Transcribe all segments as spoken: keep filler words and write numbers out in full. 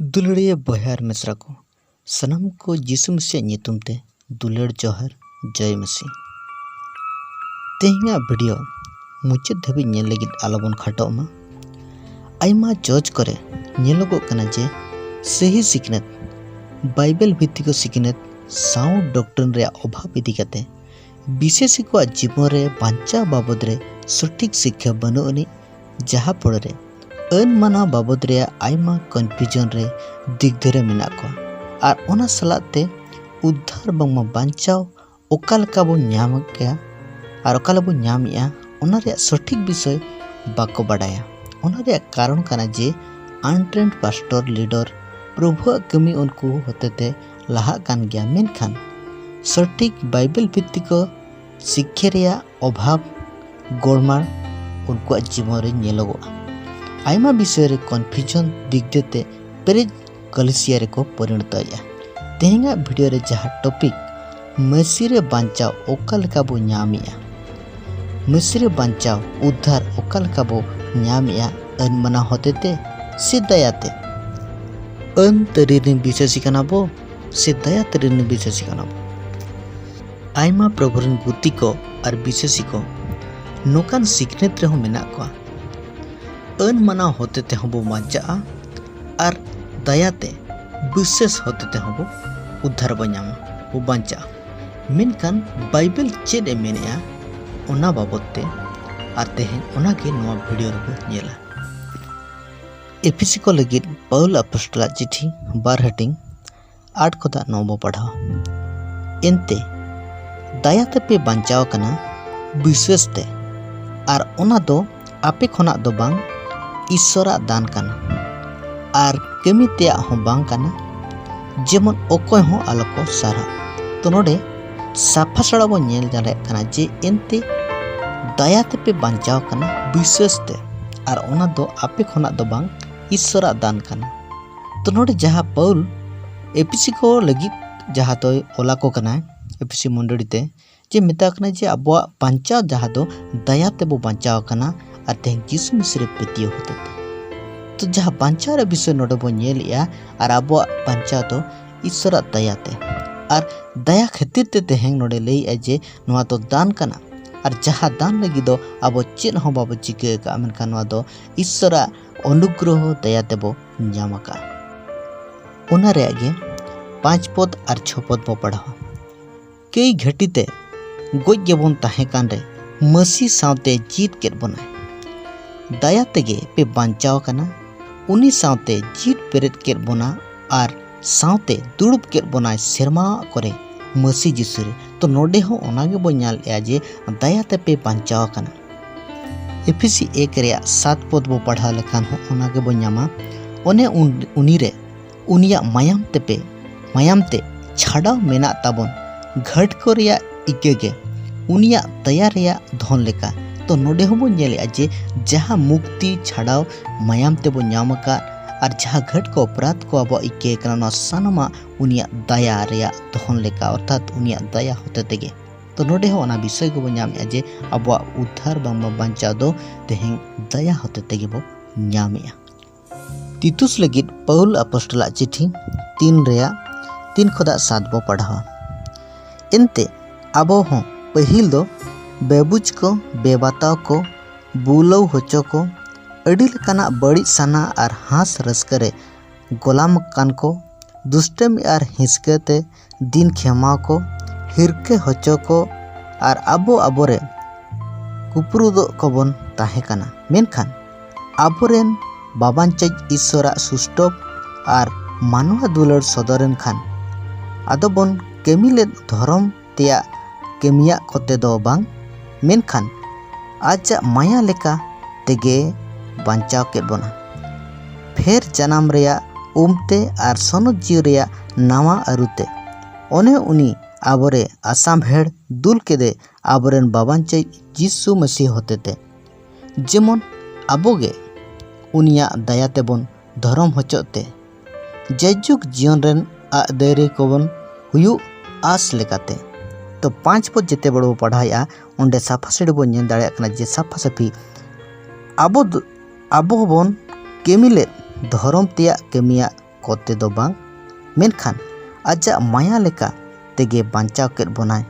ᱫᱩᱞᱟᱹᱲᱤᱭᱟᱹ ᱵᱚᱭᱦᱟ ᱟᱨ ᱢᱤᱥᱨᱟ ᱠᱚ, ᱥᱟᱱᱟᱢ ᱠᱚ ᱡᱤᱥᱩ ᱢᱟᱹᱥᱤᱭᱟᱜ ᱧᱩᱛᱩᱢ ᱛᱮ ᱫᱩᱞᱟᱹᱲ ᱡᱚᱦᱟᱨ, ᱡᱚᱭ ᱢᱟᱹᱥᱤ᱾ ᱛᱮᱦᱮᱧᱟᱜ ᱵᱷᱤᱰᱤᱭᱳ ᱢᱩᱪᱟᱹᱫ ᱫᱷᱟᱹᱵᱤᱡ ᱧᱮᱞ ᱞᱟᱹᱜᱤᱫ ᱟᱞᱚᱵᱚᱱ ᱠᱷᱟᱴᱚᱜ ᱢᱟ᱾ ᱟᱭᱢᱟ ᱪᱟᱨᱪ ᱠᱚᱨᱮ ᱧᱮᱞᱚᱜᱚᱜ ᱠᱟᱱᱟ ᱡᱮ ᱥᱟᱹᱦᱤ ᱥᱤᱠᱷᱱᱟᱹᱛ, ᱵᱟᱭᱵᱮᱞ ᱵᱷᱤᱛᱛᱤᱠ ᱥᱤᱠᱷᱱᱟᱹᱛ, sound doctrine ᱨᱮᱭᱟᱜ ᱚᱵᱷᱟᱵᱽ ᱤᱫᱤ ᱠᱟᱛᱮ ᱵᱤᱥᱮᱥᱤ ᱠᱚᱣᱟᱜ ᱡᱤᱵᱚᱱ ᱨᱮ ᱵᱟᱧᱪᱟᱣ ᱵᱟᱵᱚᱫ ᱨᱮ ᱥᱚᱴᱷᱤᱠ ᱥᱤᱠᱠᱷᱟ ᱵᱟᱹᱱᱩᱜ ᱟᱹᱱᱤᱡ, ᱡᱟᱦᱟᱸ ᱯᱚᱨᱮ ᱨᱮ ᱟᱹᱱ ᱢᱟᱱᱟᱣ ᱵᱟᱵᱚᱫ ᱨᱮᱭᱟᱜ ᱟᱭᱢᱟ ᱠᱚᱱᱯᱷᱤᱭᱩᱡᱚᱱ ᱨᱮ ᱫᱤᱜᱽᱫᱷᱟᱹᱨᱮ ᱢᱮᱱᱟᱜ ᱠᱚᱣᱟ᱾ ᱟᱨ ᱚᱱᱟ ᱥᱟᱞᱟᱜ ᱛᱮ ᱩᱫᱽᱫᱷᱟᱨ ᱵᱟᱝᱢᱟ ᱵᱟᱧᱪᱟᱣ ᱚᱠᱟ ᱞᱮᱠᱟ ᱵᱚᱱ ᱧᱟᱢ ᱠᱮᱭᱟ ᱟᱨ ᱚᱠᱟ ᱞᱮᱠᱟ ᱵᱚᱱ ᱧᱟᱢᱮᱜᱼᱟ, ᱚᱱᱟ ᱨᱮᱭᱟᱜ ᱥᱚᱴᱷᱤᱠ ᱵᱤᱥᱚᱭ ᱵᱟᱠᱚ ᱵᱟᱰᱟᱭᱟ᱾ ᱚᱱᱟ ᱨᱮᱭᱟᱜ ᱠᱟᱨᱚᱱ ᱠᱟᱱᱟ ᱡᱮ untrained pastor leader ᱯᱨᱚᱵᱷᱩᱣᱟᱜ ᱠᱟᱹᱢᱤ ᱩᱱᱠᱩ ᱦᱚᱛᱮᱛᱮ ᱞᱟᱦᱟᱜ ᱠᱟᱱ ᱜᱮᱭᱟ, ᱢᱮᱱᱠᱷᱟᱱ ᱥᱚᱴᱷᱤᱠ ᱵᱟᱭᱵᱮᱞ ᱵᱷᱤᱛᱛᱤᱠ ᱥᱤᱠᱠᱷᱟ ᱨᱮᱭᱟᱜ ᱚᱵᱷᱟᱵᱽ ᱜᱚᱲᱢᱟᱲ ᱩᱱᱠᱩᱣᱟᱜ ᱡᱤᱵᱚᱱ ᱨᱮ ᱧᱮᱞᱚᱜᱚᱜᱼᱟ᱾ ᱟᱭᱢᱟ ᱵᱤᱥᱚᱭ ᱨᱮ ᱠᱚᱱᱯᱷᱤᱭᱩᱡᱚᱱ ᱫᱤᱜᱽᱫᱷᱟᱹᱨᱮ ᱯᱮᱨᱮᱡ ᱠᱟᱞᱤᱥᱤᱭᱟ ᱨᱮᱠᱚ ᱯᱚᱨᱤᱱᱚᱛᱚᱭᱮᱫᱼᱟ᱾ ᱛᱮᱦᱮᱧᱟᱜ ᱵᱷᱤᱰᱤᱭᱳ ᱨᱮ ᱡᱟᱦᱟᱸ ᱴᱚᱯᱤᱠ, ᱢᱟᱹᱥᱤ ᱨᱮ ᱵᱟᱧᱪᱟᱣ ᱚᱠᱟ ᱞᱮᱠᱟ ᱵᱚ ᱧᱟᱢᱮᱜᱼᱟ, ᱢᱟᱹᱥᱤ ᱨᱮ ᱵᱟᱧᱪᱟᱣ ᱩᱫᱽᱫᱷᱟᱨ ᱚᱠᱟ ᱞᱮᱠᱟ ᱵᱚ ᱧᱟᱢᱮᱜᱼᱟ, ᱟᱹᱱ ᱢᱟᱱᱟᱣ ᱦᱚᱛᱮᱛᱮ ᱥᱮ ᱫᱟᱭᱟᱛᱮ? ᱟᱹᱱ ᱛᱟᱹᱨᱤ ᱨᱤᱱ ᱵᱤᱥᱟᱹᱥᱤ ᱠᱟᱱᱟ ᱵᱚ ᱥᱮ ᱫᱟᱭᱟ ᱛᱟᱹᱨᱤ ᱨᱤᱱ ᱵᱤᱥᱟᱹᱥᱤ ᱠᱟᱱᱟ ᱵᱚ? ᱟᱭᱢᱟ ᱯᱨᱚᱵᱷᱩ ᱨᱤᱱ ᱜᱩᱛᱤ ᱠᱚ ᱟᱨ ᱵᱤᱥᱟᱹᱥᱤ ᱠᱚ ᱱᱚᱝᱠᱟᱱ ᱥᱤᱠᱷᱱᱟᱹᱛ ᱨᱮᱦᱚᱸ ᱢᱮᱱᱟᱜ ᱠᱚᱣᱟ᱾ ᱟᱹᱱ ᱢᱟᱱᱟᱣ ᱦᱚᱛᱮ ᱛᱮᱦᱚᱸ ᱵᱚ ᱵᱟᱧᱪᱟᱜᱼᱟ ᱟᱨ ᱫᱟᱭᱟᱛᱮ ᱵᱤᱥᱥᱟᱹᱥ ᱦᱚᱛᱮ ᱛᱮᱦᱚᱸ ᱵᱚ ᱩᱫᱽᱫᱷᱟᱨ ᱵᱚ ᱧᱟᱢᱟ, ᱵᱚ ᱵᱟᱧᱪᱟᱜᱼᱟ᱾ ᱢᱮᱱᱠᱷᱟᱱ ᱵᱟᱭᱵᱮᱞ ᱪᱮᱫ ᱮ ᱢᱮᱱᱮᱜᱼᱟ ᱚᱱᱟ ᱵᱟᱵᱚᱛ ᱛᱮ, ᱟᱨ ᱛᱮᱦᱮᱧ ᱚᱱᱟᱜᱮ ᱱᱚᱣᱟ ᱵᱷᱤᱰᱤᱭᱳ ᱨᱮᱵᱚ ᱧᱮᱞᱟ᱾ ᱮᱯᱷᱤᱥᱤ ᱠᱚ ᱞᱟᱹᱜᱤᱫ ᱯᱟᱣᱩᱞ ᱟᱯᱚᱥᱴᱚᱞᱟᱜ ᱪᱤᱴᱷᱤ ᱵᱟᱨ ᱦᱟᱹᱴᱤᱧ, ᱟᱴ ᱠᱷᱚᱱᱟᱜ ᱱᱚ ᱵᱚ ᱯᱟᱲᱦᱟᱣᱟ᱾ ᱮᱱᱛᱮ ᱫᱟᱭᱟ ᱛᱮᱯᱮ ᱵᱟᱧᱪᱟᱣ ᱟᱠᱟᱱᱟ ᱵᱤᱥᱣᱟᱹᱥ ᱛᱮ, ᱟᱨ ᱚᱱᱟ ᱫᱚ ᱟᱯᱮ ᱠᱷᱚᱱᱟᱜ ᱫᱚ ᱵᱟᱝ, ᱤᱥᱥᱚᱨᱟᱜ ᱫᱟᱱ ᱠᱟᱱᱟ᱾ ᱟᱨ ᱠᱟᱹᱢᱤ ᱛᱮᱭᱟᱜ ᱦᱚᱸ ᱵᱟᱝ ᱠᱟᱱᱟ, ᱡᱮᱢᱚᱱ ᱚᱠᱚᱭ ᱦᱚᱸ ᱟᱞᱚ ᱠᱚ ᱥᱟᱨᱦᱟᱜ᱾ ᱛᱚ ᱱᱚᱰᱮ ᱥᱟᱯᱷᱟ ᱥᱟᱲᱟ ᱵᱚᱱ ᱧᱮᱞ ᱫᱟᱲᱮᱭᱟᱜ ᱠᱟᱱᱟ ᱡᱮ ᱮᱱᱛᱮ ᱫᱟᱭᱟ ᱛᱮᱯᱮ ᱵᱟᱧᱪᱟᱣ ᱠᱟᱱᱟ ᱵᱤᱥᱣᱟᱹᱥ ᱛᱮ, ᱟᱨ ᱚᱱᱟ ᱫᱚ ᱟᱯᱮ ᱠᱷᱚᱱᱟᱜ ᱫᱚ ᱵᱟᱝ, ᱤᱥᱥᱚᱨᱟᱜ ᱫᱟᱱ ᱠᱟᱱᱟ᱾ ᱛᱚ ᱱᱚᱰᱮ ᱡᱟᱦᱟᱸ ᱯᱟᱣᱩᱞ ᱮᱯᱷᱤᱥᱤ ᱠᱚ ᱞᱟᱹᱜᱤᱫ ᱡᱟᱦᱟᱸ ᱫᱚᱭ ᱚᱞᱟ ᱠᱚ ᱠᱟᱱᱟᱭ, ᱮᱯᱷᱤᱥᱤ ᱢᱚᱱᱰᱚᱞᱤ ᱛᱮ, ᱡᱮ ᱢᱮᱛᱟ ᱠᱟᱱᱟ ᱡᱮ ᱟᱵᱚᱣᱟᱜ ᱵᱟᱧᱪᱟᱣ ᱡᱟᱦᱟᱸ ᱫᱚ ᱫᱟᱭᱟ ᱛᱮᱵᱚ ᱵᱟᱧᱪᱟᱣ ᱟᱠᱟᱱᱟ, ᱟᱨ ᱛᱮᱦᱮᱧ ᱡᱤᱥᱩ ᱢᱤᱥᱤ ᱨᱮ ᱯᱟᱹᱛᱭᱟᱹᱣ ᱦᱚᱛᱮ ᱛᱮ᱾ ᱛᱚ ᱡᱟᱦᱟᱸ ᱵᱟᱧᱪᱟᱣ ᱨᱮᱭᱟᱜ ᱵᱤᱥᱚᱭ ᱱᱚᱰᱮ ᱵᱚᱱ ᱧᱮᱞᱮᱜᱼᱟ, ᱟᱨ ᱟᱵᱚᱣᱟᱜ ᱵᱟᱧᱪᱟᱣ ᱫᱚ ᱤᱥᱥᱚᱨᱟᱜ ᱫᱟᱭᱟᱛᱮ᱾ ᱟᱨ ᱫᱟᱭᱟ ᱠᱷᱟᱹᱛᱤᱨ ᱛᱮ ᱛᱮᱦᱮᱧ ᱱᱚᱰᱮ ᱞᱟᱹᱭᱮᱜᱼᱟ ᱡᱮ ᱱᱚᱣᱟ ᱫᱚ ᱫᱟᱱ ᱠᱟᱱᱟ᱾ ᱟᱨ ᱡᱟᱦᱟᱸ ᱫᱟᱱ ᱞᱟᱹᱜᱤᱫ ᱫᱚ ᱟᱵᱚ ᱪᱮᱫ ᱦᱚᱸ ᱵᱟᱵᱚ ᱪᱤᱠᱟᱹ ᱟᱠᱟᱫᱼᱟ, ᱢᱮᱱᱠᱷᱟᱱ ᱱᱚᱣᱟ ᱫᱚ ᱤᱥᱥᱚᱨᱟᱜ ᱚᱱᱩᱜᱨᱚᱦᱚ ᱫᱟᱭᱟ ᱛᱮᱵᱚ ᱧᱟᱢ ᱟᱠᱟᱫᱼᱟ᱾ ᱚᱱᱟ ᱨᱮᱭᱟᱜ ᱜᱮ ᱯᱟᱸᱪ ᱯᱚᱫ ᱟᱨ ᱪᱷᱚ ᱯᱚᱫ ᱵᱚ ᱯᱟᱲᱦᱟᱣᱟ᱾ ᱠᱟᱹᱭ ᱜᱷᱟᱹᱴᱤ ᱛᱮ ᱜᱚᱡ ᱜᱮᱵᱚᱱ ᱛᱟᱦᱮᱸ ᱠᱟᱱ ᱨᱮ ᱢᱟᱹᱥᱤ ᱥᱟᱶᱛᱮ ᱡᱤᱛ ᱠᱮᱫ ᱵᱚᱱᱟᱭ᱾ ᱫᱟᱭᱟ ᱛᱮᱜᱮ ᱯᱮ ᱵᱟᱧᱪᱟᱣ ᱟᱠᱟᱱᱟ᱾ ᱩᱱᱤ ᱥᱟᱶᱛᱮ ᱡᱤᱛ ᱯᱮᱨᱮᱫ ᱠᱮᱫ ᱵᱚᱱᱟ ᱟᱨ ᱥᱟᱶᱛᱮ ᱫᱩᱲᱩᱵ ᱠᱮᱫ ᱵᱚᱱᱟᱭ ᱥᱮᱨᱢᱟ ᱠᱚᱨᱮ ᱢᱟᱹᱥᱤ ᱡᱤᱥᱩ ᱨᱮ᱾ ᱛᱚ ᱱᱚᱰᱮ ᱦᱚᱸ ᱚᱱᱟ ᱜᱮᱵᱚᱱ ᱧᱮᱞᱮᱜᱼᱟ ᱡᱮ ᱫᱟᱭᱟ ᱛᱮᱯᱮ ᱵᱟᱧᱪᱟᱣ ᱟᱠᱟᱱᱟ᱾ ᱮᱯᱷᱤᱥᱤ ᱮᱠ ᱨᱮᱭᱟᱜ ᱥᱟᱛ ᱯᱚᱫ ᱵᱚ ᱯᱟᱲᱦᱟᱣ ᱞᱮᱠᱷᱟᱱ ᱦᱚᱸ ᱚᱱᱟ ᱜᱮᱵᱚᱱ ᱧᱟᱢᱟ᱾ ᱚᱱᱮ ᱩᱱ-, ᱩᱱᱤ ᱨᱮ ᱩᱱᱤᱭᱟᱜ ᱢᱟᱭᱟᱢ ᱛᱮᱯᱮ, ᱢᱟᱭᱟᱢ ᱛᱮ ᱪᱷᱟᱰᱟᱣ ᱢᱮᱱᱟᱜ ᱛᱟᱵᱚᱱ ᱜᱷᱟᱹᱴᱠᱚ ᱨᱮᱭᱟᱜ ᱤᱠᱟᱹ ᱜᱮ ᱩᱱᱤᱭᱟᱜ ᱫᱟᱭᱟ ᱨᱮᱭᱟᱜ ᱫᱷᱚᱱ ᱞᱮᱠᱟ᱾ ᱛᱚ ᱱᱚᱰᱮ ᱦᱚᱸᱵᱚᱱ ᱧᱮᱞᱮᱜᱼᱟ ᱡᱮ ᱡᱟᱦᱟᱸ ᱢᱩᱠᱛᱤ ᱪᱷᱟᱰᱟᱣ ᱢᱟᱭᱟᱢ ᱛᱮᱵᱚᱱ ᱧᱟᱢ ᱟᱠᱟᱫ ᱟᱨ ᱡᱟᱦᱟᱸ ᱜᱷᱟᱹᱴᱠᱚ ᱚᱯᱨᱟᱫᱷ ᱠᱚ ᱟᱵᱚᱣᱟᱜ ᱤᱠᱟᱹ ᱠᱟᱱᱟ, ᱱᱚᱣᱟ ᱥᱟᱱᱟᱢᱟᱜ ᱩᱱᱤᱭᱟᱜ ᱫᱟᱭᱟ ᱨᱮᱭᱟᱜ ᱫᱷᱚᱱ ᱞᱮᱠᱟ, ᱚᱨᱛᱷᱟᱛ ᱩᱱᱤᱭᱟᱜ ᱫᱟᱭᱟ ᱦᱚᱛᱮ ᱛᱮᱜᱮ᱾ ᱛᱚ ᱱᱚᱰᱮ ᱦᱚᱸ ᱚᱱᱟ ᱵᱤᱥᱚᱭ ᱜᱮᱵᱚᱱ ᱧᱟᱢᱮᱜᱼᱟ ᱡᱮ ᱟᱵᱚᱣᱟᱜ ᱩᱫᱽᱫᱷᱟᱨ ᱵᱟᱝᱢᱟ ᱵᱟᱧᱪᱟᱣ ᱫᱚ ᱛᱮᱦᱮᱧ ᱫᱟᱭᱟ ᱦᱚᱛᱮ ᱛᱮᱜᱮ ᱵᱚ ᱧᱟᱢᱮᱜᱼᱟ᱾ ᱛᱤᱛᱩᱥ ᱞᱟᱹᱜᱤᱫ ᱯᱟᱹᱣᱩᱞ ᱟᱯᱚᱥᱴᱚᱞᱟᱜ ᱪᱤᱴᱷᱤ ᱛᱤᱱ ᱨᱮᱭᱟᱜ ᱛᱤᱱ ᱠᱷᱚᱱᱟᱜ ᱥᱟᱛ ᱵᱚ ᱯᱟᱲᱦᱟᱣᱟ᱾ ᱮᱱᱛᱮ ᱟᱵᱚ ᱦᱚᱸ ᱯᱟᱹᱦᱤᱞ ᱫᱚ ᱵᱮᱵᱩᱡ ᱠᱚ, ᱵᱮᱵᱟᱛᱟᱣ ᱠᱚ, ᱵᱩᱞᱟᱹᱣ ᱦᱚᱪᱚ ᱠᱚ, ᱟᱹᱰᱤ ᱞᱮᱠᱟᱱᱟᱜ ᱵᱟᱹᱲᱤᱡ ᱥᱟᱱᱟ ᱟᱨ ᱦᱟᱸᱥ ᱨᱟᱹᱥᱠᱟᱹ ᱨᱮ ᱜᱚᱞᱟᱢ ᱟᱠᱟᱱ ᱠᱚ, ᱫᱩᱥᱴᱟᱹᱢᱤ ᱟᱨ ᱦᱤᱸᱥᱠᱟᱹ ᱛᱮ ᱫᱤᱱ ᱠᱷᱮᱢᱟᱣ ᱠᱚ, ᱦᱤᱨᱠᱟᱹ ᱦᱚᱪᱚ ᱠᱚ ᱟᱨ ᱟᱵᱚ ᱟᱵᱚᱨᱮ ᱠᱩᱯᱨᱩᱫᱚᱜ ᱠᱚᱵᱚᱱ ᱛᱟᱦᱮᱸ ᱠᱟᱱᱟ᱾ ᱢᱮᱱᱠᱷᱟᱱ ᱟᱵᱚᱨᱮᱱ ᱵᱟᱵᱟᱧᱪᱟᱹᱡ ᱤᱥᱥᱚᱨᱟᱜ ᱥᱩᱥᱴᱚᱵ ᱟᱨ ᱢᱟᱱᱣᱟ ᱫᱩᱞᱟᱹᱲ ᱥᱚᱫᱚᱨᱮᱱ ᱠᱷᱟᱱ, ᱟᱫᱚ ᱵᱚᱱ ᱠᱟᱹᱢᱤ ᱞᱮᱫ ᱫᱷᱚᱨᱚᱢ ᱛᱮᱭᱟᱜ ᱠᱟᱹᱢᱤᱭᱟᱜ ᱠᱚᱛᱮ ᱫᱚ ᱵᱟᱝ, ᱢᱮᱱᱠᱷᱟᱱ ᱟᱡᱟᱜ ᱢᱟᱭᱟ ᱞᱮᱠᱟ ᱛᱮᱜᱮ ᱵᱟᱧᱪᱟᱣ ᱠᱮᱫ ᱵᱚᱱᱟ᱾ ᱯᱷᱮᱨ ᱡᱟᱱᱟᱢ ᱨᱮᱭᱟᱜ ᱩᱢᱛᱮ ᱟᱨ ᱥᱚᱱᱚᱛ ᱡᱤᱣᱤ ᱨᱮᱭᱟᱜ ᱱᱟᱣᱟ ᱟᱹᱨᱩᱛᱮ᱾ ᱚᱱᱮ ᱩᱱᱤ ᱟᱵᱚᱨᱮ ᱟᱥᱟᱢᱵᱷᱮᱲ ᱫᱩᱞ ᱠᱮᱫᱮ ᱟᱵᱚᱨᱮᱱ ᱵᱟᱵᱟᱧᱪᱟᱹᱡ ᱡᱤᱥᱩ ᱢᱟᱹᱥᱤ ᱦᱚᱛᱮᱛᱮ᱾ ᱡᱮᱢᱚᱱ ᱟᱵᱚᱜᱮ ᱩᱱᱤᱭᱟᱜ ᱫᱟᱭᱟ ᱛᱮᱵᱚᱱ ᱫᱷᱚᱨᱚᱢ ᱦᱚᱪᱚᱜ ᱛᱮ ᱡᱟᱭᱡᱩᱜᱽ ᱡᱤᱭᱚᱱ ᱨᱮᱱ ᱟᱜ ᱫᱟᱹᱭᱨᱤ ᱠᱚᱵᱚᱱ ᱦᱩᱭᱩᱜ ᱟᱥ ᱞᱮᱠᱟᱛᱮ᱾ ᱛᱚ ᱯᱟᱸᱪ ᱯᱚᱫ ᱡᱮᱛᱮ ᱵᱮᱲᱟ ᱵᱚ ᱯᱟᱲᱦᱟᱣᱮᱫᱼᱟ, ᱚᱸᱰᱮ ᱥᱟᱯᱷᱟ ᱥᱟᱹᱲᱤ ᱵᱚᱱ ᱧᱮᱞ ᱫᱟᱲᱮᱭᱟᱜ ᱠᱟᱱᱟ ᱡᱮ ᱥᱟᱯᱷᱟ ᱥᱟᱹᱯᱷᱤ ᱟᱵᱚ ᱫᱚ, ᱟᱵᱚ ᱦᱚᱸᱵᱚᱱ ᱠᱟᱹᱢᱤ ᱞᱮᱫ ᱫᱷᱚᱨᱚᱢ ᱛᱮᱭᱟᱜ ᱠᱟᱹᱢᱤᱭᱟᱜ ᱠᱚᱛᱮ ᱫᱚ ᱵᱟᱝ, ᱢᱮᱱᱠᱷᱟᱱ ᱟᱡᱟᱜ ᱢᱟᱭᱟ ᱞᱮᱠᱟ ᱛᱮᱜᱮ ᱵᱟᱧᱪᱟᱣ ᱠᱮᱫ ᱵᱚᱱᱟᱭ᱾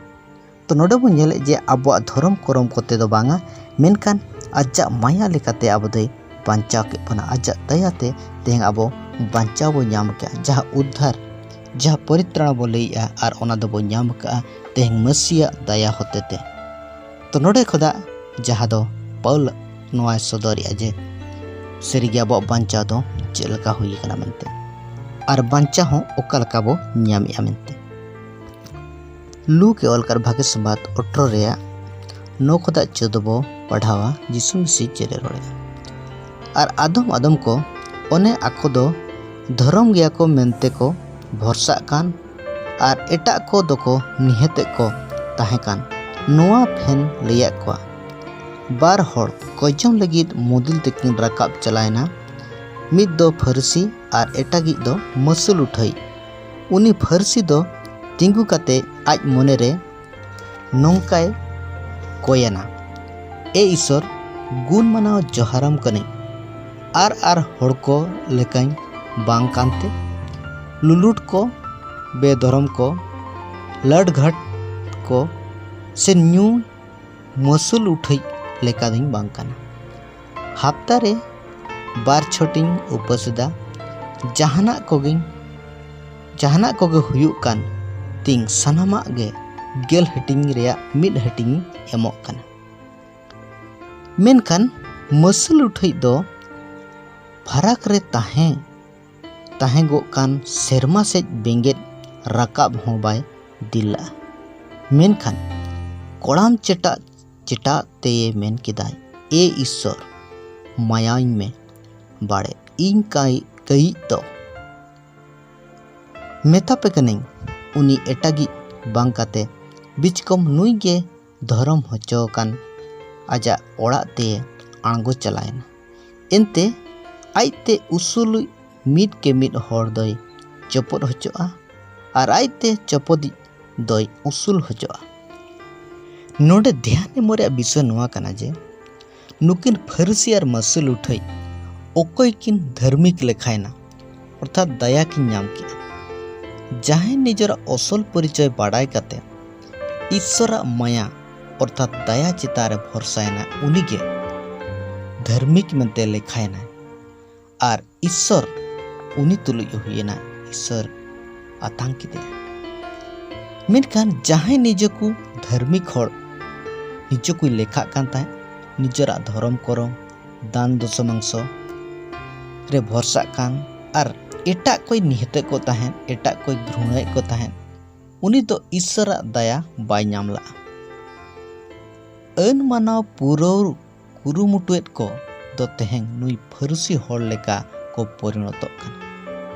ᱛᱚ ᱱᱚᱰᱮ ᱵᱚᱱ ᱧᱮᱞᱮᱫ ᱡᱮ ᱟᱵᱚᱣᱟᱜ ᱫᱷᱚᱨᱚᱢ ᱠᱚᱨᱚᱢ ᱠᱚᱛᱮ ᱫᱚ ᱵᱟᱝᱟ, ᱢᱮᱱᱠᱷᱟᱱ ᱟᱡᱟᱜ ᱢᱟᱭᱟ ᱞᱮᱠᱟᱛᱮ ᱟᱵᱚ ᱫᱚᱭ ᱵᱟᱧᱪᱟᱣ ᱠᱮᱫ ᱵᱚᱱᱟ᱾ ᱟᱡᱟᱜ ᱫᱟᱭᱟᱛᱮ ᱛᱮᱦᱮᱧ ᱟᱵᱚ ᱵᱟᱧᱪᱟᱣ ᱵᱚᱱ ᱧᱟᱢ ᱠᱮᱜᱼᱟ᱾ ᱡᱟᱦᱟᱸ ᱩᱫᱽᱫᱷᱟᱨ, ᱡᱟᱦᱟᱸ ᱯᱚᱨᱤᱛᱨᱟᱬ ᱵᱚ ᱞᱟᱹᱭᱮᱜᱼᱟ, ᱟᱨ ᱚᱱᱟ ᱫᱚᱵᱚ ᱧᱟᱢ ᱠᱟᱜᱼᱟ ᱛᱮᱦᱮᱧ ᱢᱟᱹᱥᱤᱭᱟᱜ ᱫᱟᱭᱟ ᱦᱚᱛᱮᱛᱮ᱾ ᱛᱚ ᱱᱚᱰᱮ ᱠᱷᱚᱱᱟᱜ ᱡᱟᱦᱟᱸ ᱫᱚ ᱯᱟᱹᱣᱞ ᱱᱚᱣᱟᱭ ᱥᱚᱫᱚᱨᱮᱜᱼᱟ ᱡᱮ ᱥᱟᱹᱨᱤᱜᱮ ᱟᱵᱚᱣᱟᱜ ᱵᱟᱧᱪᱟᱣ ᱫᱚ ᱪᱮᱫ ᱞᱮᱠᱟ ᱦᱩᱭ ᱟᱠᱟᱱᱟ ᱢᱮᱱᱛᱮ, ᱟᱨ ᱵᱟᱧᱪᱟᱣ ᱦᱚᱸ ᱚᱠᱟ ᱞᱮᱠᱟ ᱵᱚ ᱧᱟᱢᱮᱜᱼᱟ ᱢᱮᱱᱛᱮ᱾ ᱞᱩᱠ ᱮ ᱚᱞ ᱠᱟᱫ ᱵᱷᱟᱜᱮ ᱥᱚᱢᱵᱟᱫ ᱟᱴᱷᱨᱚ ᱨᱮᱭᱟᱜ ᱱᱚ ᱠᱷᱚᱱᱟᱜ ᱪᱳᱫᱽᱫᱚ ᱵᱚ ᱯᱟᱲᱦᱟᱣᱟ᱾ ᱡᱤᱥᱩ ᱢᱤᱥᱤ ᱪᱮᱫ ᱮ ᱨᱚᱲᱮᱫᱼᱟ? ᱟᱨ ᱟᱫᱚᱢ ᱟᱫᱚᱢ ᱠᱚ ᱚᱱᱮ ᱟᱠᱚ ᱫᱚ ᱫᱷᱚᱨᱚᱢ ᱜᱮᱭᱟ ᱠᱚ ᱢᱮᱱᱛᱮ ᱠᱚ ᱵᱷᱚᱨᱥᱟᱜ ᱠᱟᱱ, ᱟᱨ ᱮᱴᱟᱜ ᱠᱚ ᱫᱚᱠᱚ ᱱᱤᱦᱟᱹᱛᱮᱫ ᱠᱚ ᱛᱟᱦᱮᱸ ᱠᱟᱱ᱾ ᱱᱚᱣᱟ ᱯᱷᱮᱱ ᱞᱟᱹᱭᱟᱫ ᱠᱚᱣᱟ᱾ ᱵᱟᱨ ᱦᱚᱲ ᱠᱚᱭᱡᱚᱢ ᱞᱟᱹᱜᱤᱫ ᱢᱩᱫᱤᱞ ᱛᱮᱠᱤᱱ ᱨᱟᱠᱟᱵ ᱪᱟᱞᱟᱣᱮᱱᱟ, ᱢᱤᱫ ᱫᱚ ᱯᱷᱟᱹᱨᱤᱥᱤ ᱟᱨ ᱮᱴᱟᱜᱤᱡ ᱫᱚ ᱢᱟᱹᱥᱩᱞ ᱩᱴᱷᱟᱹᱭᱤᱡ᱾ ᱩᱱᱤ ᱯᱷᱟᱹᱨᱤᱥᱤ ᱫᱚ ᱛᱤᱸᱜᱩ ᱠᱟᱛᱮ ᱟᱡ ᱢᱚᱱᱮᱨᱮ ᱱᱚᱝᱠᱟᱭ ᱠᱚᱭᱮᱱᱟ, ᱮ ᱤᱥᱚᱨ, ᱜᱩᱱ ᱢᱟᱱᱟᱣ ᱡᱚᱦᱟᱨᱟᱢ ᱠᱟᱹᱱᱟᱹᱧ, ᱟᱨ ᱟᱨ ᱦᱚᱲ ᱠᱚ ᱞᱮᱠᱟᱧ ᱵᱟᱝ ᱠᱟᱱᱛᱮ, ᱞᱩᱞᱩᱴ ᱠᱚ, ᱵᱮᱫᱷᱚᱨᱚᱢ ᱠᱚ, ᱞᱟᱹᱰᱜᱷᱟᱹᱴ ᱠᱚ, ᱥᱮ ᱧᱩ ᱢᱟᱹᱥᱩᱞ ᱩᱴᱷᱟᱹᱭᱤᱡ ᱞᱮᱠᱟ ᱫᱚᱧ ᱵᱟᱝ ᱠᱟᱱᱟ᱾ ᱦᱟᱯᱛᱟ ᱨᱮ ᱵᱟᱨ ᱪᱷᱚᱴᱤᱧ ᱩᱯᱟᱹᱥ ᱮᱫᱟ᱾ ᱡᱟᱦᱟᱱᱟᱜ ᱠᱚᱜᱮᱧ ᱡᱟᱦᱟᱱᱟᱜ ᱠᱚᱜᱮ ᱦᱩᱭᱩᱜ ᱠᱟᱱ ᱛᱤᱧ ᱥᱟᱱᱟᱢᱟᱜ ᱜᱮ ᱜᱮᱞ ᱦᱟᱹᱴᱤᱧ ᱨᱮᱭᱟᱜ ᱢᱤᱫ ᱦᱟᱹᱴᱤᱧ ᱮᱢᱚᱜ ᱠᱟᱱᱟ᱾ ᱢᱮᱱᱠᱷᱟᱱ ᱢᱟᱹᱥᱩᱞ ᱩᱴᱷᱟᱹᱭᱤᱡ ᱫᱚ ᱯᱷᱟᱨᱟᱠ ᱨᱮ ᱛᱟᱦᱮᱸ ᱛᱟᱦᱮᱸᱜᱚᱜ ᱠᱟᱱ ᱥᱮᱨᱢᱟ ᱥᱮᱫ ᱵᱮᱸᱜᱮᱫ ᱨᱟᱠᱟᱵ ᱦᱚᱸ ᱵᱟᱭ ᱫᱤᱞ ᱞᱟᱜᱼᱟ᱾ ᱢᱮᱱᱠᱷᱟᱱ ᱠᱚᱲᱟᱢ ᱪᱮᱴᱟᱜ ᱪᱮᱴᱟᱜ ᱛᱮᱭᱮ ᱢᱮᱱ ᱠᱮᱫᱟᱭ, ᱮ ᱤᱥᱥᱚᱨ, ᱢᱟᱭᱟᱧ ᱢᱮ ᱵᱟᱲᱮ, ᱤᱧ ᱠᱟᱹᱭ ᱠᱟᱹᱭᱤᱡ ᱫᱚ᱾ ᱢᱮᱛᱟ ᱯᱮ ᱠᱟᱹᱱᱟᱹᱧ, ᱩᱱᱤ ᱮᱴᱟᱜᱤᱡ ᱵᱟᱝ ᱠᱟᱛᱮ ᱵᱤᱪᱠᱚᱢ ᱱᱩᱭ ᱜᱮ ᱫᱷᱚᱨᱚᱢ ᱦᱚᱪᱚ ᱟᱠᱟᱱ ᱟᱡᱟᱜ ᱚᱲᱟᱜ ᱛᱮ ᱟᱬᱜᱚ ᱪᱟᱞᱟᱣᱮᱱᱟ᱾ ᱮᱱᱛᱮ ᱟᱡᱛᱮ ᱩᱥᱩᱞᱤᱡ ᱢᱤᱫ ᱠᱮ ᱢᱤᱫ ᱦᱚᱲ ᱫᱚᱭ ᱪᱚᱯᱚᱫ ᱦᱚᱪᱚᱜᱼᱟ, ᱟᱨ ᱟᱡᱛᱮ ᱪᱚᱯᱚᱫᱤᱡ ᱫᱚᱭ ᱩᱥᱩᱞ ᱦᱚᱪᱚᱜᱼᱟ᱾ ᱱᱚᱰᱮ ᱫᱷᱮᱭᱟᱱ ᱮᱢᱚᱜ ᱨᱮᱭᱟᱜ ᱵᱤᱥᱚᱭ ᱱᱚᱣᱟ ᱠᱟᱱᱟ ᱡᱮ ᱱᱩᱠᱤᱱ ᱯᱷᱟᱹᱨᱤᱥᱤ ᱟᱨ ᱢᱟᱹᱥᱩᱞ ᱩᱴᱷᱟᱹᱭ ᱚᱠᱚᱭ ᱠᱤᱱ ᱫᱷᱟᱹᱨᱢᱤᱠ ᱞᱮᱠᱷᱟᱭᱮᱱᱟ, ᱚᱨᱛᱷᱟᱛ ᱫᱟᱭᱟ ᱠᱤᱱ ᱧᱟᱢ ᱠᱮᱫᱼᱟ᱾ ᱡᱟᱦᱟᱸᱭ ᱱᱤᱡᱮᱨᱟᱜ ᱚᱥᱚᱞ ᱯᱚᱨᱤᱪᱚᱭ ᱵᱟᱰᱟᱭ ᱠᱟᱛᱮ ᱤᱥᱥᱚᱨᱟᱜ ᱢᱟᱭᱟ ᱚᱨᱛᱷᱟᱛ ᱫᱟᱭᱟ ᱪᱮᱛᱟᱱ ᱨᱮ ᱵᱷᱚᱨᱥᱟᱭᱮᱱᱟ, ᱩᱱᱤᱜᱮ ᱫᱷᱟᱹᱨᱢᱤᱠ ᱢᱮᱱᱛᱮ ᱞᱮᱠᱷᱟᱭᱮᱱᱟᱭ᱾ ᱟᱨ ᱤᱥᱥᱚᱨ ᱩᱱᱤ ᱛᱩᱞᱩᱡ ᱦᱩᱭᱮᱱᱟ, ᱤᱥᱥᱚᱨ ᱟᱛᱟᱝ ᱠᱮᱫᱮᱭᱟ᱾ ᱢᱮᱱᱠᱷᱟᱱ ᱡᱟᱦᱟᱸᱭ ᱱᱤᱡᱮ ᱠᱚ ᱫᱷᱟᱹᱨᱢᱤᱠ ᱦᱚᱲ ᱱᱤᱡᱮ ᱠᱚᱭ ᱞᱮᱠᱷᱟᱜ ᱠᱟᱱ ᱛᱟᱦᱮᱸᱫ, ᱱᱤᱡᱮᱨᱟᱜ ᱫᱷᱚᱨᱚᱢ ᱠᱚᱨᱚᱢ, ᱫᱟᱱ ᱫᱚᱥᱚᱢᱟᱝᱥᱚ ᱨᱮ ᱵᱷᱚᱨᱥᱟᱜ ᱠᱟᱱ ᱟᱨ ᱮᱴᱟᱜ ᱠᱚᱭ ᱱᱤᱦᱟᱹᱛᱮᱫ ᱠᱚ ᱛᱟᱦᱮᱸᱫ, ᱮᱴᱟᱜ ᱠᱚᱭ ᱜᱷᱨᱩᱬᱟᱭᱮᱫ ᱠᱚ ᱛᱟᱦᱮᱸᱫ, ᱩᱱᱤ ᱫᱚ ᱤᱥᱥᱚᱨᱟᱜ ᱫᱟᱭᱟ ᱵᱟᱭ ᱧᱟᱢ ᱞᱟᱜᱼᱟ᱾ ᱟᱹᱱ ᱢᱟᱱᱟᱣ ᱯᱩᱨᱟᱹᱣ ᱠᱩᱨᱩᱢᱩᱴᱩᱭᱮᱫ ᱠᱚ ᱫᱚ ᱛᱮᱦᱮᱧ ᱱᱩᱭ ᱯᱷᱟᱹᱨᱩᱥᱤ ᱦᱚᱲ ᱞᱮᱠᱟ ᱠᱚ ᱯᱚᱨᱤᱱᱚᱛᱚᱜ ᱠᱟᱱᱟ᱾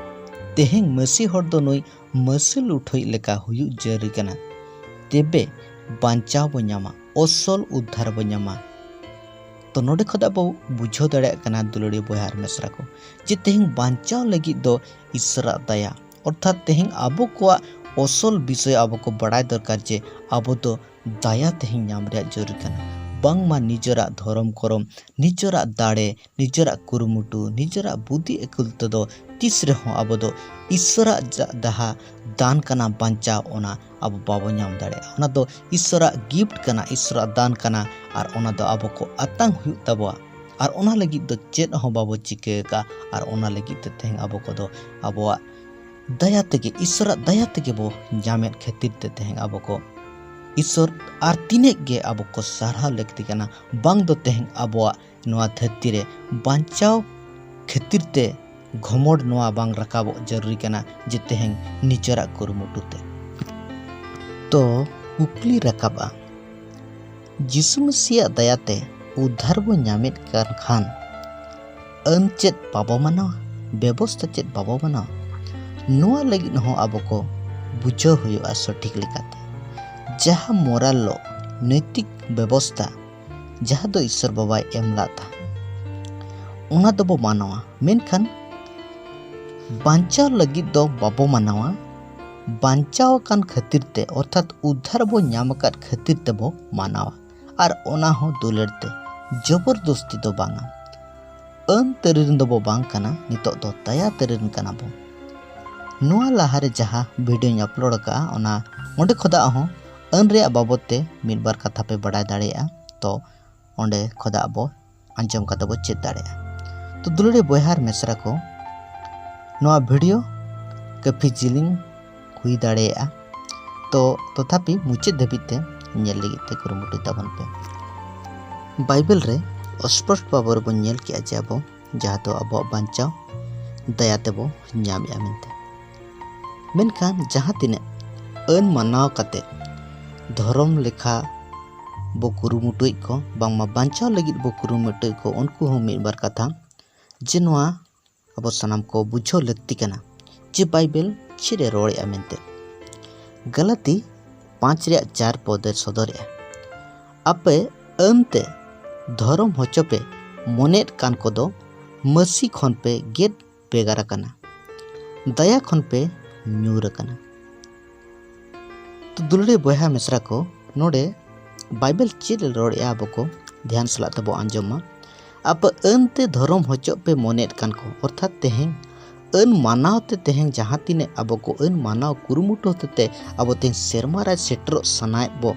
ᱛᱮᱦᱮᱧ ᱢᱟᱹᱥᱤ ᱦᱚᱲ ᱫᱚ ᱱᱩᱭ ᱢᱟᱹᱥᱤ ᱞᱩᱴᱷᱟᱹᱭᱤᱡ ᱞᱮᱠᱟ ᱦᱩᱭᱩᱜ ᱡᱟᱹᱨᱩᱲ ᱠᱟᱱᱟ, ᱛᱮᱵᱮ ᱵᱟᱧᱪᱟᱣ ᱵᱚ ᱧᱟᱢᱟ, ᱚᱥᱚᱞ ᱩᱫᱽᱫᱷᱟᱨ ᱵᱚ ᱧᱟᱢᱟ᱾ ᱛᱚ ᱱᱚᱰᱮ ᱠᱷᱚᱱ ᱟᱵᱚ ᱵᱩᱡᱷᱟᱹᱣ ᱫᱟᱲᱮᱭᱟᱜ ᱠᱟᱱᱟ, ᱫᱩᱞᱟᱹᱲᱤᱭᱟᱹ ᱵᱚᱭᱦᱟ ᱟᱨ ᱢᱤᱥᱨᱟ ᱠᱚ, ᱡᱮ ᱛᱮᱦᱮᱧ ᱵᱟᱧᱪᱟᱣ ᱞᱟᱹᱜᱤᱫ ᱫᱚ ᱤᱥᱥᱚᱨᱟᱜ ᱫᱟᱭᱟ, ᱚᱨᱛᱷᱟᱛ ᱛᱮᱦᱮᱧ ᱟᱵᱚ ᱠᱚᱣᱟᱜ ᱚᱥᱚᱞ ᱵᱤᱥᱚᱭ ᱟᱵᱚ ᱠᱚ ᱵᱟᱲᱟᱭ ᱫᱚᱨᱠᱟᱨ ᱡᱮ ᱟᱵᱚ ᱫᱚ ᱫᱟᱭᱟ ᱛᱮᱦᱮᱧ ᱧᱟᱢ ᱨᱮᱭᱟᱜ ᱡᱟᱹᱨᱩᱲ ᱠᱟᱱᱟ᱾ ᱵᱟᱝᱢᱟ ᱱᱤᱡᱮᱨᱟᱜ ᱫᱷᱚᱨᱚᱢ ᱠᱚᱨᱚᱢ, ᱱᱤᱡᱮᱨᱟᱜ ᱫᱟᱲᱮ, ᱱᱤᱡᱮᱨᱟᱜ ᱠᱩᱨᱩᱢᱩᱴᱩ, ᱱᱤᱡᱮᱨᱟᱜ ᱵᱩᱫᱷᱤ ᱟᱹᱠᱤᱞ ᱛᱮᱫᱚ ᱛᱤᱥ ᱨᱮᱦᱚᱸ ᱟᱵᱚ ᱫᱚ ᱤᱥᱥᱚᱨᱟᱜ ᱡᱟ-, ᱡᱟᱦᱟᱸ ᱫᱟᱱ ᱠᱟᱱᱟ ᱵᱟᱧᱪᱟᱣ, ᱚᱱᱟ ᱟᱵᱚ ᱵᱟᱵᱚ ᱧᱟᱢ ᱫᱟᱲᱮᱭᱟᱜᱼᱟ᱾ ᱚᱱᱟ ᱫᱚ ᱤᱥᱥᱚᱨᱟᱜ gift ᱠᱟᱱᱟ, ᱤᱥᱥᱚᱨᱟᱜ ᱫᱟᱱ ᱠᱟᱱᱟ, ᱟᱨ ᱚᱱᱟ ᱫᱚ ᱟᱵᱚ ᱠᱚ ᱟᱛᱟᱝ ᱦᱩᱭᱩᱜ ᱛᱟᱵᱚᱣᱟ᱾ ᱟᱨ ᱚᱱᱟ ᱞᱟᱹᱜᱤᱫ ᱫᱚ ᱪᱮᱫ ᱦᱚᱸ ᱵᱟᱵᱚ ᱪᱤᱠᱟᱹ ᱟᱠᱟᱫᱼᱟ᱾ ᱟᱨ ᱚᱱᱟ ᱞᱟᱹᱜᱤᱫ ᱛᱮ ᱛᱮᱦᱮᱧ ᱟᱵᱚ ᱠᱚᱫᱚ ᱟᱵᱚᱣᱟᱜ ᱫᱟᱭᱟ ᱛᱮᱜᱮ, ᱤᱥᱥᱚᱨᱟᱜ ᱫᱟᱭᱟ ᱛᱮᱜᱮ ᱵᱚ ᱧᱟᱢᱮᱫ ᱠᱷᱟᱹᱛᱤᱨ ᱛᱮ ᱛᱮᱦᱮᱧ ᱟᱵᱚ ᱠᱚ ᱤᱥᱥᱚᱨ ᱟᱨ ᱛᱤᱱᱟᱹᱜ ᱜᱮ ᱟᱵᱚ ᱠᱚ ᱥᱟᱨᱦᱟᱣ ᱞᱟᱹᱠᱛᱤ ᱠᱟᱱᱟ, ᱵᱟᱝ ᱫᱚ ᱛᱮᱦᱮᱧ ᱟᱵᱚᱣᱟᱜ ᱱᱚᱣᱟ ᱫᱷᱟᱹᱨᱛᱤ ᱨᱮ ᱵᱟᱧᱪᱟᱣ ᱠᱷᱟᱹᱛᱤᱨ ᱛᱮ ᱜᱷᱚᱢᱚᱰ ᱱᱚᱣᱟ ᱵᱟᱝ ᱨᱟᱠᱟᱵᱚᱜ ᱡᱟᱹᱨᱩᱨᱤ ᱠᱟᱱᱟ ᱡᱮ ᱛᱮᱦᱮᱧ ᱱᱤᱡᱮᱨᱟᱜ ᱠᱩᱨᱩᱢᱩᱴᱩ ᱛᱮ᱾ ᱛᱚ ᱠᱩᱠᱞᱤ ᱨᱟᱠᱟᱵᱼᱟ, ᱡᱤᱥᱩ ᱢᱟᱹᱥᱤᱭᱟᱜ ᱫᱟᱭᱟᱛᱮ ᱩᱫᱽᱫᱷᱟᱨ ᱵᱚ ᱧᱟᱢᱮᱫ ᱠᱟᱱ ᱠᱷᱟᱱ, ᱟᱹᱱ ᱪᱮᱫ ᱵᱟᱵᱚ ᱢᱟᱱᱟᱣᱟ? ᱵᱮᱵᱚᱥᱛᱷᱟ ᱪᱮᱫ ᱵᱟᱵᱚ ᱢᱟᱱᱟᱣᱟ? ᱱᱚᱣᱟ ᱞᱟᱹᱜᱤᱫ ᱦᱚᱸ ᱟᱵᱚ ᱠᱚ ᱵᱩᱡᱷᱟᱹᱣ ᱦᱩᱭᱩᱜᱼᱟ ᱥᱚᱴᱷᱤᱠ ᱞᱮᱠᱟᱛᱮ᱾ ᱡᱟᱦᱟᱸ moral law, ᱱᱳᱭᱛᱤᱠ ᱵᱮᱵᱚᱥᱛᱷᱟ, ᱡᱟᱦᱟᱸ ᱫᱚ ᱤᱥᱥᱚᱨ ᱵᱟᱵᱟᱭ ᱮᱢ ᱞᱟᱫ ᱛᱟᱦᱮᱸ, ᱚᱱᱟ ᱫᱚᱵᱚ ᱢᱟᱱᱟᱣᱟ᱾ ᱢᱮᱱᱠᱷᱟᱱ ᱵᱟᱧᱪᱟᱣ ᱞᱟᱹᱜᱤᱫ ᱫᱚ ᱵᱟᱵᱚ ᱢᱟᱱᱟᱣᱟ, ᱵᱟᱧᱪᱟᱣ ᱟᱠᱟᱱ ᱠᱷᱟᱹᱛᱤᱨ ᱛᱮ, ᱚᱨᱛᱷᱟᱛ ᱩᱫᱽᱫᱷᱟᱨ ᱵᱚ ᱧᱟᱢ ᱟᱠᱟᱫ ᱠᱷᱟᱹᱛᱤᱨ ᱛᱮᱵᱚ ᱢᱟᱱᱟᱣᱟ᱾ ᱟᱨ ᱚᱱᱟ ᱦᱚᱸ ᱫᱩᱞᱟᱹᱲ ᱛᱮ, ᱡᱚᱵᱚᱨᱫᱚᱥᱛᱤ ᱫᱚ ᱵᱟᱝᱟ᱾ ᱟᱹᱱ ᱛᱟᱹᱨᱤ ᱨᱮᱱ ᱫᱚᱵᱚ ᱵᱟᱝ ᱠᱟᱱᱟ, ᱱᱤᱛᱚᱜ ᱫᱚ ᱫᱟᱭᱟ ᱛᱟᱹᱨᱤ ᱨᱮᱱ ᱠᱟᱱᱟ ᱵᱚ᱾ ᱱᱚᱣᱟ ᱞᱟᱦᱟᱨᱮ ᱡᱟᱦᱟᱸ ᱵᱷᱤᱰᱤᱭᱳᱧ ᱟᱯᱞᱳᱰ ᱟᱠᱟᱫᱼᱟ, ᱚᱱᱟ ᱚᱸᱰᱮ ᱠᱷᱚᱱᱟᱜ ᱦᱚᱸ ᱟᱹᱱ ᱨᱮᱭᱟᱜ ᱵᱟᱵᱚᱫ ᱛᱮ ᱢᱤᱫ ᱵᱟᱨ ᱠᱟᱛᱷᱟ ᱯᱮ ᱵᱟᱰᱟᱭ ᱫᱟᱲᱮᱭᱟᱜᱼᱟ᱾ ᱛᱚ ᱚᱸᱰᱮ ᱠᱷᱚᱱᱟᱜ ᱟᱵᱚ ᱟᱸᱡᱚᱢ ᱠᱟᱛᱮ ᱵᱚ ᱪᱮᱫ ᱫᱟᱲᱮᱭᱟᱜᱼᱟ᱾ ᱛᱚ ᱫᱩᱞᱟᱹᱲᱤᱭᱟᱹ ᱵᱚᱭᱦᱟ ᱟᱨ ᱢᱤᱥᱨᱟ ᱠᱚ, ᱱᱚᱣᱟ ᱵᱷᱤᱰᱤᱭᱳ ᱠᱟᱹᱯᱷᱤ ᱡᱤᱞᱤᱧ ᱦᱩᱭ ᱫᱟᱲᱮᱭᱟᱜᱼᱟ᱾ ᱛᱚ ᱛᱚᱛᱷᱟᱯᱤ ᱢᱩᱪᱟᱹᱫ ᱫᱷᱟᱹᱵᱤᱡ ᱛᱮ ᱧᱮᱞ ᱞᱟᱹᱜᱤᱫ ᱛᱮ ᱠᱩᱨᱩᱢᱩᱴᱩᱭ ᱛᱟᱵᱚᱱ ᱯᱮ᱾ ᱵᱟᱭᱵᱮᱞ ᱨᱮ ᱥᱯᱚᱥᱴ ᱵᱷᱟᱵᱮ ᱨᱮᱵᱚᱱ ᱧᱮᱞ ᱠᱮᱜᱼᱟ ᱡᱮ ᱟᱵᱚ ᱡᱟᱦᱟᱸ ᱫᱚ ᱟᱵᱚᱣᱟᱜ ᱵᱟᱧᱪᱟᱣ ᱫᱟᱭᱟ ᱛᱮᱵᱚ ᱧᱟᱢᱮᱜᱼᱟ ᱢᱮᱱᱛᱮ᱾ ᱢᱮᱱᱠᱷᱟᱱ ᱡᱟᱦᱟᱸ ᱛᱤᱱᱟᱹᱜ ᱟᱹᱱ ᱢᱟᱱᱟᱣ ᱠᱟᱛᱮ ᱫᱷᱚᱨᱚᱢ ᱞᱮᱠᱷᱟ ᱵᱚ ᱠᱩᱨᱩᱢᱩᱴᱩᱭᱮᱫ ᱠᱚ, ᱵᱟᱝᱢᱟ ᱵᱟᱧᱪᱟᱣ ᱞᱟᱹᱜᱤᱫ ᱵᱚ ᱠᱩᱨᱩᱢᱩᱴᱩᱭᱮᱫ ᱠᱚ, ᱩᱱᱠᱩ ᱦᱚᱸ ᱢᱤᱫ ᱵᱟᱨ ᱠᱟᱛᱷᱟ ᱡᱮ ᱱᱚᱣᱟ ᱟᱵᱚ ᱥᱟᱱᱟᱢ ᱠᱚ ᱵᱩᱡᱷᱟᱹᱣ ᱞᱟᱹᱠᱛᱤ ᱠᱟᱱᱟ ᱡᱮ ᱵᱟᱭᱵᱮᱞ ᱪᱮᱫ ᱮ ᱨᱚᱲᱮᱜᱼᱟ ᱢᱮᱱᱛᱮ᱾ ᱜᱟᱞᱟᱛᱤ ᱯᱟᱸᱪ ᱨᱮᱭᱟᱜ ᱪᱟᱨ ᱯᱚᱫᱮ ᱥᱚᱫᱚᱨᱮᱜᱼᱟ, ᱟᱯᱮ ᱟᱹᱱᱛᱮ ᱫᱷᱚᱨᱚᱢ ᱦᱚᱪᱚ ᱯᱮ ᱢᱚᱱᱮᱫ ᱠᱟᱱ ᱠᱚᱫᱚ ᱢᱟᱹᱥᱤ ᱠᱷᱚᱱ ᱯᱮ ᱜᱮᱫ ᱵᱷᱮᱜᱟᱨ ᱟᱠᱟᱱᱟ, ᱫᱟᱭᱟ ᱠᱷᱚᱱ ᱯᱮ ᱧᱩᱨ ᱟᱠᱟᱱᱟ᱾ ᱛᱚ ᱫᱩᱞᱟᱹᱲᱤᱭᱟᱹ ᱵᱚᱭᱦᱟ ᱢᱤᱥᱨᱟ ᱠᱚ, ᱱᱚᱰᱮ ᱵᱟᱭᱵᱮᱞ ᱪᱮᱫ ᱮ ᱨᱚᱲᱮᱜᱼᱟ ᱟᱵᱚ ᱠᱚ ᱫᱷᱮᱭᱟᱱ ᱥᱟᱞᱟᱜ ᱛᱮᱵᱚ ᱟᱸᱡᱚᱢ ᱢᱟ᱾ ᱟᱯᱮ ᱟᱹᱱ ᱛᱮ ᱫᱷᱚᱨᱚᱢ ᱦᱚᱪᱚᱜ ᱯᱮ ᱢᱚᱱᱮᱫ ᱠᱟᱱ ᱠᱚ, ᱚᱨᱛᱷᱟᱛ ᱛᱮᱦᱮᱧ ᱟᱹᱱ ᱢᱟᱱᱟᱣ ᱛᱮ ᱛᱮᱦᱮᱧ ᱡᱟᱦᱟᱸ ᱛᱤᱱᱟᱹᱜ ᱟᱵᱚ ᱠᱚ ᱟᱹᱱ ᱢᱟᱱᱟᱣ ᱠᱩᱨᱩᱢᱩᱴᱩ ᱦᱚᱛᱮᱛᱮ ᱟᱵᱚ ᱛᱮᱦᱮᱧ ᱥᱮᱨᱢᱟ ᱨᱟᱡᱽ ᱥᱮᱴᱮᱨᱚᱜ ᱥᱟᱱᱟᱭᱮᱫ ᱵᱚ,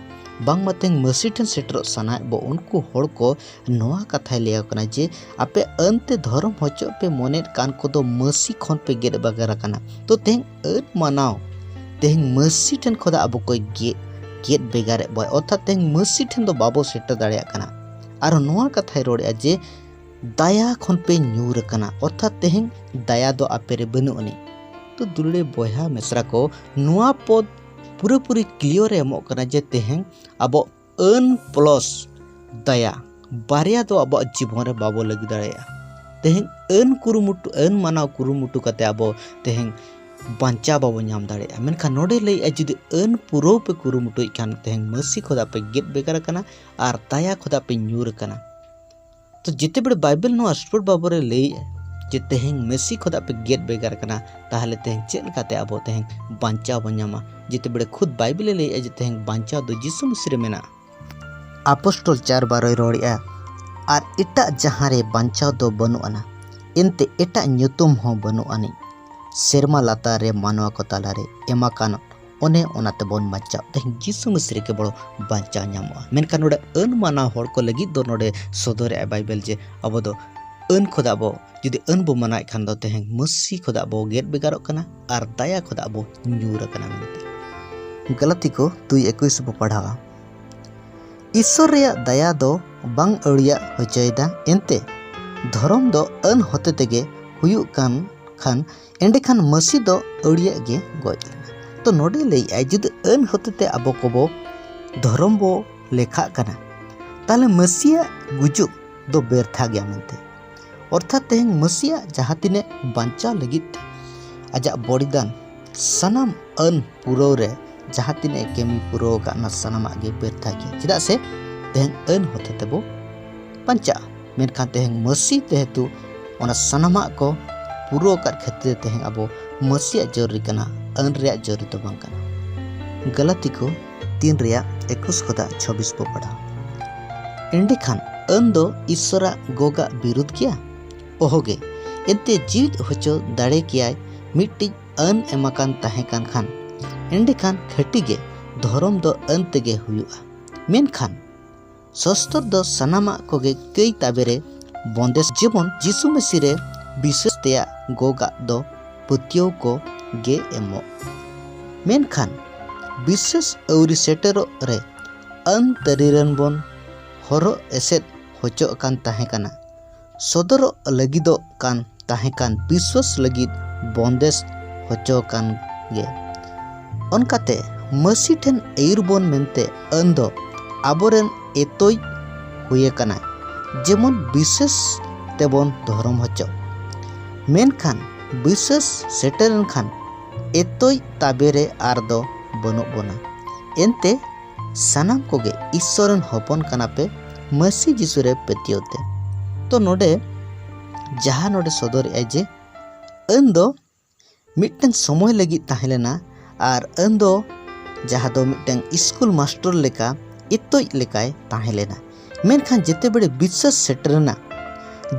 ᱵᱟᱝᱢᱟ ᱛᱮᱦᱮᱧ ᱢᱟᱹᱥᱤ ᱴᱷᱮᱱ ᱥᱮᱴᱮᱨᱚᱜ ᱥᱟᱱᱟᱭᱮᱫ ᱵᱚ, ᱩᱱᱠᱩ ᱦᱚᱲ ᱠᱚ ᱱᱚᱣᱟ ᱠᱟᱛᱷᱟᱭ ᱞᱟᱹᱭ ᱟᱠᱚ ᱠᱟᱱᱟ ᱡᱮ ᱟᱯᱮ ᱟᱹᱱ ᱛᱮ ᱫᱷᱚᱨᱚᱢ ᱦᱚᱪᱚᱜ ᱯᱮ ᱢᱚᱱᱮᱫ ᱠᱟᱱ ᱠᱚᱫᱚ ᱢᱟᱹᱥᱤ ᱠᱷᱚᱱ ᱯᱮ ᱜᱮᱫ ᱵᱷᱮᱜᱟᱨ ᱟᱠᱟᱱᱟ᱾ ᱛᱚ ᱛᱮᱦᱮᱧ ᱟᱹᱱ ᱢᱟᱱᱟᱣ ᱛᱮᱦᱮᱧ ᱢᱟᱹᱥᱤ ᱴᱷᱮᱱ ᱠᱷᱚᱱᱟᱜ ᱟᱵᱚ ᱠᱚᱭ ᱜᱮᱫ, ᱜᱮᱫ ᱵᱷᱮᱜᱟᱨᱮᱫ ᱵᱚᱭ, ᱚᱨᱛᱷᱟᱛ ᱛᱮᱦᱮᱧ ᱢᱟᱹᱥᱤ ᱴᱷᱮᱱ ᱫᱚ ᱵᱟᱵᱚ ᱥᱮᱴᱮᱨ ᱫᱟᱲᱮᱭᱟᱜ ᱠᱟᱱᱟ᱾ ᱟᱨ ᱱᱚᱣᱟ ᱠᱟᱛᱷᱟᱭ ᱨᱚᱲᱮᱫᱼᱟ ᱡᱮ ᱫᱟᱭᱟ ᱠᱷᱚᱱ ᱯᱮ ᱧᱩᱨ ᱟᱠᱟᱱᱟ, ᱚᱨᱛᱷᱟᱛ ᱛᱮᱦᱮᱧ ᱫᱟᱭᱟ ᱫᱚ ᱟᱯᱮ ᱨᱮ ᱵᱟᱹᱱᱩᱜ ᱟᱹᱱᱤᱡ᱾ ᱛᱚ ᱫᱩᱞᱟᱹᱲᱤᱭᱟᱹ ᱵᱚᱭᱦᱟ ᱢᱤᱥᱨᱟ ᱠᱚ, ᱱᱚᱣᱟ ᱯᱚᱫ ᱯᱩᱨᱟᱹᱯᱩᱨᱤ ᱠᱞᱤᱭᱟᱨ ᱮ ᱮᱢᱚᱜ ᱠᱟᱱᱟ ᱡᱮ ᱛᱮᱦᱮᱧ ᱟᱵᱚ ᱟᱹᱱ ᱯᱞᱟᱥ ᱫᱟᱭᱟ ᱵᱟᱨᱭᱟ ᱫᱚ ᱟᱵᱚᱣᱟᱜ ᱡᱤᱵᱚᱱ ᱨᱮ ᱵᱟᱵᱚ ᱞᱟᱹᱜᱩ ᱫᱟᱲᱮᱭᱟᱜᱼᱟ᱾ ᱛᱮᱦᱮᱧ ᱟᱹᱱ ᱠᱩᱨᱩᱢᱩᱴᱩ, ᱟᱹᱱ ᱢᱟᱱᱟᱣ ᱠᱩᱨᱩᱢᱩᱴᱩ ᱠᱟᱛᱮ ᱟᱵᱚ ᱛᱮᱦᱮᱧ ᱵᱟᱧᱪᱟᱣ ᱵᱟᱵᱚ ᱧᱟᱢ ᱫᱟᱲᱮᱭᱟᱜᱼᱟ᱾ ᱢᱮᱱᱠᱷᱟᱱ ᱱᱚᱰᱮ ᱞᱟᱹᱭᱮᱫᱼᱟ, ᱡᱩᱫᱤ ᱟᱹᱱ ᱯᱩᱨᱟᱹᱣ ᱯᱮ ᱠᱩᱨᱩᱢᱩᱴᱩᱭᱮᱫ ᱠᱷᱟᱱ ᱛᱮᱦᱮᱧ ᱢᱟᱹᱥᱤ ᱠᱷᱚᱱᱟᱜ ᱯᱮ ᱜᱮᱫ ᱵᱷᱮᱜᱟᱨ ᱟᱠᱟᱱᱟ ᱟᱨ ᱫᱟᱭᱟ ᱠᱷᱚᱱᱟᱜ ᱯᱮ ᱧᱩᱨ ᱟᱠᱟᱱᱟ᱾ ᱛᱚ ᱡᱮᱛᱮ ᱵᱮᱲᱮ ᱵᱟᱭᱵᱮᱞ ᱱᱚᱣᱟ ᱥᱯᱚᱴ ᱵᱟᱵᱚᱨᱮ ᱞᱟᱹᱭᱮᱫᱼᱟ ᱡᱮ ᱛᱮᱦᱮᱧ ᱢᱟᱹᱥᱤ ᱠᱷᱚᱱᱟᱜ ᱯᱮ ᱜᱮᱫ ᱵᱷᱮᱜᱟᱨ ᱟᱠᱟᱱᱟ, ᱛᱟᱦᱚᱞᱮ ᱛᱮᱦᱮᱧ ᱪᱮᱫ ᱞᱮᱠᱟᱛᱮ ᱟᱵᱚ ᱛᱮᱦᱮᱧ ᱵᱟᱧᱪᱟᱣ ᱵᱚᱱ ᱧᱟᱢᱟ? ᱡᱮᱛᱮ ᱵᱮᱲᱮ ᱠᱷᱩᱫ ᱵᱟᱭᱵᱮᱞᱮ ᱞᱟᱹᱭᱮᱫᱼᱟ ᱡᱮ ᱛᱮᱦᱮᱧ ᱵᱟᱧᱪᱟᱣ ᱫᱚ ᱡᱤᱥᱩ ᱢᱟᱹᱥᱤ ᱨᱮ ᱢᱮᱱᱟᱜᱼᱟ᱾ ᱟᱯᱚᱥᱴᱚᱞ ᱪᱟᱨ ᱵᱟᱨᱚᱭ ᱨᱚᱲᱮᱫᱼᱟ, ᱟᱨ ᱮᱴᱟᱜ ᱡᱟᱦᱟᱸ ᱨᱮ ᱵᱟᱧᱪᱟᱣ ᱫᱚ ᱵᱟᱹᱱᱩᱜ ᱟᱱᱟ, ᱮᱱᱛᱮ ᱮᱴᱟᱜ ᱧᱩᱛᱩᱢ ᱦᱚᱸ ᱵᱟᱹᱱᱩᱜ ᱟᱹᱱᱤᱡ ᱥᱮᱨᱢᱟ ᱞᱟᱛᱟᱨ ᱨᱮ ᱢᱟᱱᱣᱟ ᱠᱚ ᱛᱟᱞᱟᱨᱮ ᱮᱢ ᱟᱠᱟᱱ, ᱚᱱᱮ ᱚᱱᱟ ᱛᱮᱵᱚᱱ ᱵᱟᱧᱪᱟᱜ᱾ ᱛᱮᱦᱮᱧ ᱡᱤᱥᱩ ᱢᱟᱹᱥᱤ ᱨᱮ ᱠᱮᱵᱚᱞ ᱵᱟᱧᱪᱟᱣ ᱧᱟᱢᱚᱜᱼᱟ᱾ ᱢᱮᱱᱠᱷᱟᱱ ᱱᱚᱰᱮ ᱟᱹᱱ ᱢᱟᱱᱟᱣ ᱦᱚᱲ ᱠᱚ ᱞᱟᱹᱜᱤᱫ ᱫᱚ ᱱᱚᱰᱮ ᱥᱚᱫᱚᱨᱮᱜᱼᱟᱭ ᱵᱟᱭᱵᱮᱞ ᱡᱮ ᱟᱵᱚ ᱫᱚ ᱟᱹᱱ ᱠᱷᱚᱱᱟᱜ ᱵᱚ, ᱡᱩᱫᱤ ᱟᱹᱱ ᱵᱚ ᱢᱟᱱᱟᱣᱮᱫ ᱠᱷᱟᱱ ᱫᱚ ᱛᱮᱦᱮᱧ ᱢᱟᱹᱥᱤ ᱠᱷᱚᱱᱟᱜ ᱵᱚ ᱜᱮᱫ ᱵᱷᱮᱜᱟᱨᱚᱜ ᱠᱟᱱᱟ ᱟᱨ ᱫᱟᱭᱟ ᱠᱷᱚᱱᱟᱜ ᱵᱚ ᱧᱩᱨ ᱟᱠᱟᱱᱟ ᱢᱮᱱᱛᱮ᱾ ᱜᱟᱞᱟᱛᱤ ᱠᱚ ᱫᱩᱭ ᱮᱠᱩᱥ ᱵᱚ ᱯᱟᱲᱦᱟᱣᱟ, ᱤᱥᱥᱚᱨ ᱨᱮᱭᱟᱜ ᱫᱟᱭᱟ ᱫᱚ ᱵᱟᱝ ᱟᱹᱲᱤᱭᱟᱜ ᱦᱚᱪᱚᱭᱮᱫᱟ, ᱮᱱᱛᱮ ᱫᱷᱚᱨᱚᱢ ᱫᱚ ᱟᱹᱱ ᱦᱚᱛᱮ ᱛᱮᱜᱮ ᱦᱩᱭᱩᱜ ᱠᱟᱱ ᱠᱷᱟᱱ, ᱮᱸᱰᱮᱠᱷᱟᱱ ᱢᱟᱹᱥᱤ ᱫᱚ ᱟᱹᱲᱤᱭᱟᱜ ᱜᱮ ᱜᱚᱡ ᱞᱮᱱᱟ᱾ ᱛᱚ ᱱᱚᱰᱮ ᱞᱟᱹᱭᱮᱜᱼᱟᱭ, ᱡᱩᱫᱤ ᱟᱹᱱ ᱦᱚᱛᱮ ᱛᱮ ᱟᱵᱚ ᱠᱚᱵᱚ ᱫᱷᱚᱨᱚᱢ ᱵᱚ ᱞᱮᱠᱷᱟᱜ ᱠᱟᱱᱟ, ᱛᱟᱦᱞᱮ ᱢᱟᱹᱥᱤᱭᱟᱜ ᱜᱩᱡᱩᱜ ᱫᱚ ᱵᱮᱨᱛᱷᱟ ᱜᱮᱭᱟ ᱢᱮᱱᱛᱮ᱾ ᱚᱨᱛᱷᱟᱛ ᱛᱮᱦᱮᱧ ᱢᱟᱹᱥᱤᱭᱟᱜ ᱡᱟᱦᱟᱸ ᱛᱤᱱᱟᱹᱜ ᱵᱟᱧᱪᱟᱣ ᱞᱟᱹᱜᱤᱫ ᱛᱮ ᱟᱡᱟᱜ ᱵᱚᱞᱤᱫᱟᱱ, ᱥᱟᱱᱟᱢ ᱟᱹᱱ ᱯᱩᱨᱟᱹᱣ ᱨᱮ ᱡᱟᱦᱟᱸ ᱛᱤᱱᱟᱹᱜ ᱮ ᱠᱟᱹᱢᱤ ᱯᱩᱨᱟᱹᱣ ᱟᱠᱟᱫ, ᱚᱱᱟ ᱥᱟᱱᱟᱢᱟᱜ ᱜᱮ ᱵᱮᱨᱛᱷᱟ ᱜᱮᱭᱟ᱾ ᱪᱮᱫᱟᱜ ᱥᱮ ᱛᱮᱦᱮᱧ ᱟᱹᱱ ᱦᱚᱛᱮ ᱛᱮᱵᱚ ᱵᱟᱧᱪᱟᱜᱼᱟ, ᱢᱮᱱᱠᱷᱟᱱ ᱛᱮᱦᱮᱧ ᱢᱟᱹᱥᱤ ᱡᱮᱦᱮᱛᱩ ᱚᱱᱟ ᱥᱟᱱᱟᱢᱟᱜ ᱠᱚ ᱯᱩᱨᱟᱹᱣ ᱟᱠᱟᱫ ᱠᱷᱟᱹᱛᱤᱨ ᱛᱮᱦᱮᱧ ᱟᱵᱚ ᱢᱟᱹᱥᱤᱭᱟᱜ ᱡᱚᱨᱩᱨᱤ ᱠᱟᱱᱟ, ᱟᱹᱱ ᱨᱮᱭᱟᱜ ᱡᱚᱨᱩᱨᱤ ᱫᱚ ᱵᱟᱝ ᱠᱟᱱᱟ᱾ ᱜᱟᱞᱟᱛᱤ ᱠᱚ ᱛᱤᱱ ᱨᱮᱭᱟᱜ ᱮᱠᱩᱥ ᱠᱷᱚᱱᱟᱜ ᱪᱷᱚᱵᱤᱥ ᱵᱚ ᱯᱟᱲᱦᱟᱣ᱾ ᱮᱸᱰᱮᱠᱷᱟᱱ ᱟᱹᱱ ᱫᱚ ᱤᱥᱥᱚᱨᱟᱜ ᱜᱚᱜᱟᱜ ᱵᱤᱨᱩᱫᱷ ᱜᱮᱭᱟ? ᱚᱦᱚᱜᱮ᱾ ᱮᱱᱛᱮ ᱡᱤᱣᱤᱫ ᱦᱚᱪᱚ ᱫᱟᱲᱮ ᱠᱮᱭᱟᱭ ᱢᱤᱫᱴᱤᱡ ᱟᱹᱱ ᱮᱢᱟᱠᱟᱱ ᱛᱟᱦᱮᱸ ᱠᱟᱱ ᱠᱷᱟᱱ, ᱮᱸᱰᱮᱠᱷᱟᱱ ᱠᱷᱟᱹᱴᱤ ᱜᱮ ᱫᱷᱚᱨᱚᱢ ᱫᱚ ᱟᱹᱱ ᱛᱮᱜᱮ ᱦᱩᱭᱩᱜᱼᱟ᱾ ᱢᱮᱱᱠᱷᱟᱱ ᱥᱚᱥᱛᱚᱨ ᱫᱚ ᱥᱟᱱᱟᱢᱟᱜ ᱠᱚᱜᱮ ᱠᱟᱹᱭ ᱛᱟᱵᱮᱨᱮ ᱵᱚᱱᱫᱮᱡ, ᱡᱮᱢᱚᱱ ᱡᱤᱥᱩ ᱢᱟᱹᱥᱤ ᱨᱮ ᱵᱤᱥᱣᱟᱹᱥ ᱛᱮᱭᱟᱜ ᱜᱚᱜᱟᱜ ᱫᱚ ᱯᱟᱹᱛᱭᱟᱹᱣ ᱠᱚ ᱜᱮ ᱮᱢᱚᱜ᱾ ᱢᱮᱱᱠᱷᱟᱱ ᱵᱤᱥᱣᱟᱹᱥ ᱟᱹᱣᱨᱤ ᱥᱮᱴᱮᱨᱚᱜ ᱨᱮ ᱟᱹᱱ ᱛᱟᱹᱨᱤ ᱨᱮᱱ ᱵᱚᱱ ᱦᱚᱨᱚᱜ ᱮᱥᱮᱫ ᱦᱚᱪᱚᱜ ᱠᱟᱱ ᱛᱟᱦᱮᱸ ᱠᱟᱱᱟ, ᱥᱚᱫᱚᱨᱚᱜ ᱞᱟᱹᱜᱤᱫᱚᱜ ᱠᱟᱱ ᱛᱟᱦᱮᱸ ᱠᱟᱱ ᱵᱤᱥᱣᱟᱹᱥ ᱞᱟᱹᱜᱤᱫ ᱵᱚᱱᱫᱮᱡ ᱦᱚᱪᱚ ᱠᱟᱱ ᱜᱮ᱾ ᱚᱱᱠᱟᱛᱮ ᱢᱟᱹᱥᱤ ᱴᱷᱮᱱ ᱟᱹᱭᱩᱨ ᱵᱚᱱ ᱢᱮᱱᱛᱮ ᱟᱹᱱ ᱫᱚ ᱟᱵᱚᱨᱮᱱ ᱮᱛᱚᱭ ᱦᱩᱭ ᱟᱠᱟᱱᱟᱭ, ᱡᱮᱢᱚᱱ ᱵᱤᱥᱣᱟᱹᱥ ᱛᱮᱵᱚᱱ ᱫᱷᱚᱨᱚᱢ ᱦᱚᱪᱚ᱾ ᱢᱮᱱᱠᱷᱟᱱ ᱵᱤᱥᱣᱟᱹᱥ ᱥᱮᱴᱮᱨ ᱮᱱ ᱠᱷᱟᱱ ᱮᱛᱚᱭ ᱛᱟᱵᱮ ᱨᱮ ᱟᱨ ᱫᱚ ᱵᱟᱹᱱᱩᱜ ᱵᱚᱱᱟ᱾ ᱮᱱᱛᱮ ᱥᱟᱱᱟᱢ ᱠᱚᱜᱮ ᱤᱥᱥᱚᱨ ᱨᱮᱱ ᱦᱚᱯᱚᱱ ᱠᱟᱱᱟ ᱯᱮ ᱢᱟᱹᱥᱤ ᱡᱤᱥᱩ ᱨᱮ ᱯᱟᱹᱛᱭᱟᱹᱣ ᱛᱮ᱾ ᱛᱚ ᱱᱚᱰᱮ ᱡᱟᱦᱟᱸ ᱱᱚᱰᱮ ᱥᱚᱫᱚᱨᱮᱜᱼᱟᱭ ᱡᱮ ᱟᱹᱱ ᱫᱚ ᱢᱤᱫᱴᱟᱝ ᱥᱚᱢᱚᱭ ᱞᱟᱹᱜᱤᱫ ᱛᱟᱦᱮᱸ ᱞᱮᱱᱟ, ᱟᱨ ᱟᱹᱱ ᱫᱚ ᱡᱟᱦᱟᱸ ᱫᱚ ᱢᱤᱫᱴᱟᱝ ᱤᱥᱠᱩᱞ ᱢᱟᱥᱴᱚᱨ ᱞᱮᱠᱟ ᱮᱛᱚᱡ ᱞᱮᱠᱟᱭ ᱛᱟᱦᱮᱸ ᱞᱮᱱᱟ᱾ ᱢᱮᱱᱠᱷᱟᱱ ᱡᱮᱛᱮ ᱵᱮᱲᱮ ᱵᱤᱥᱥᱟᱹᱥ ᱥᱮᱴᱮᱨᱮᱱᱟ,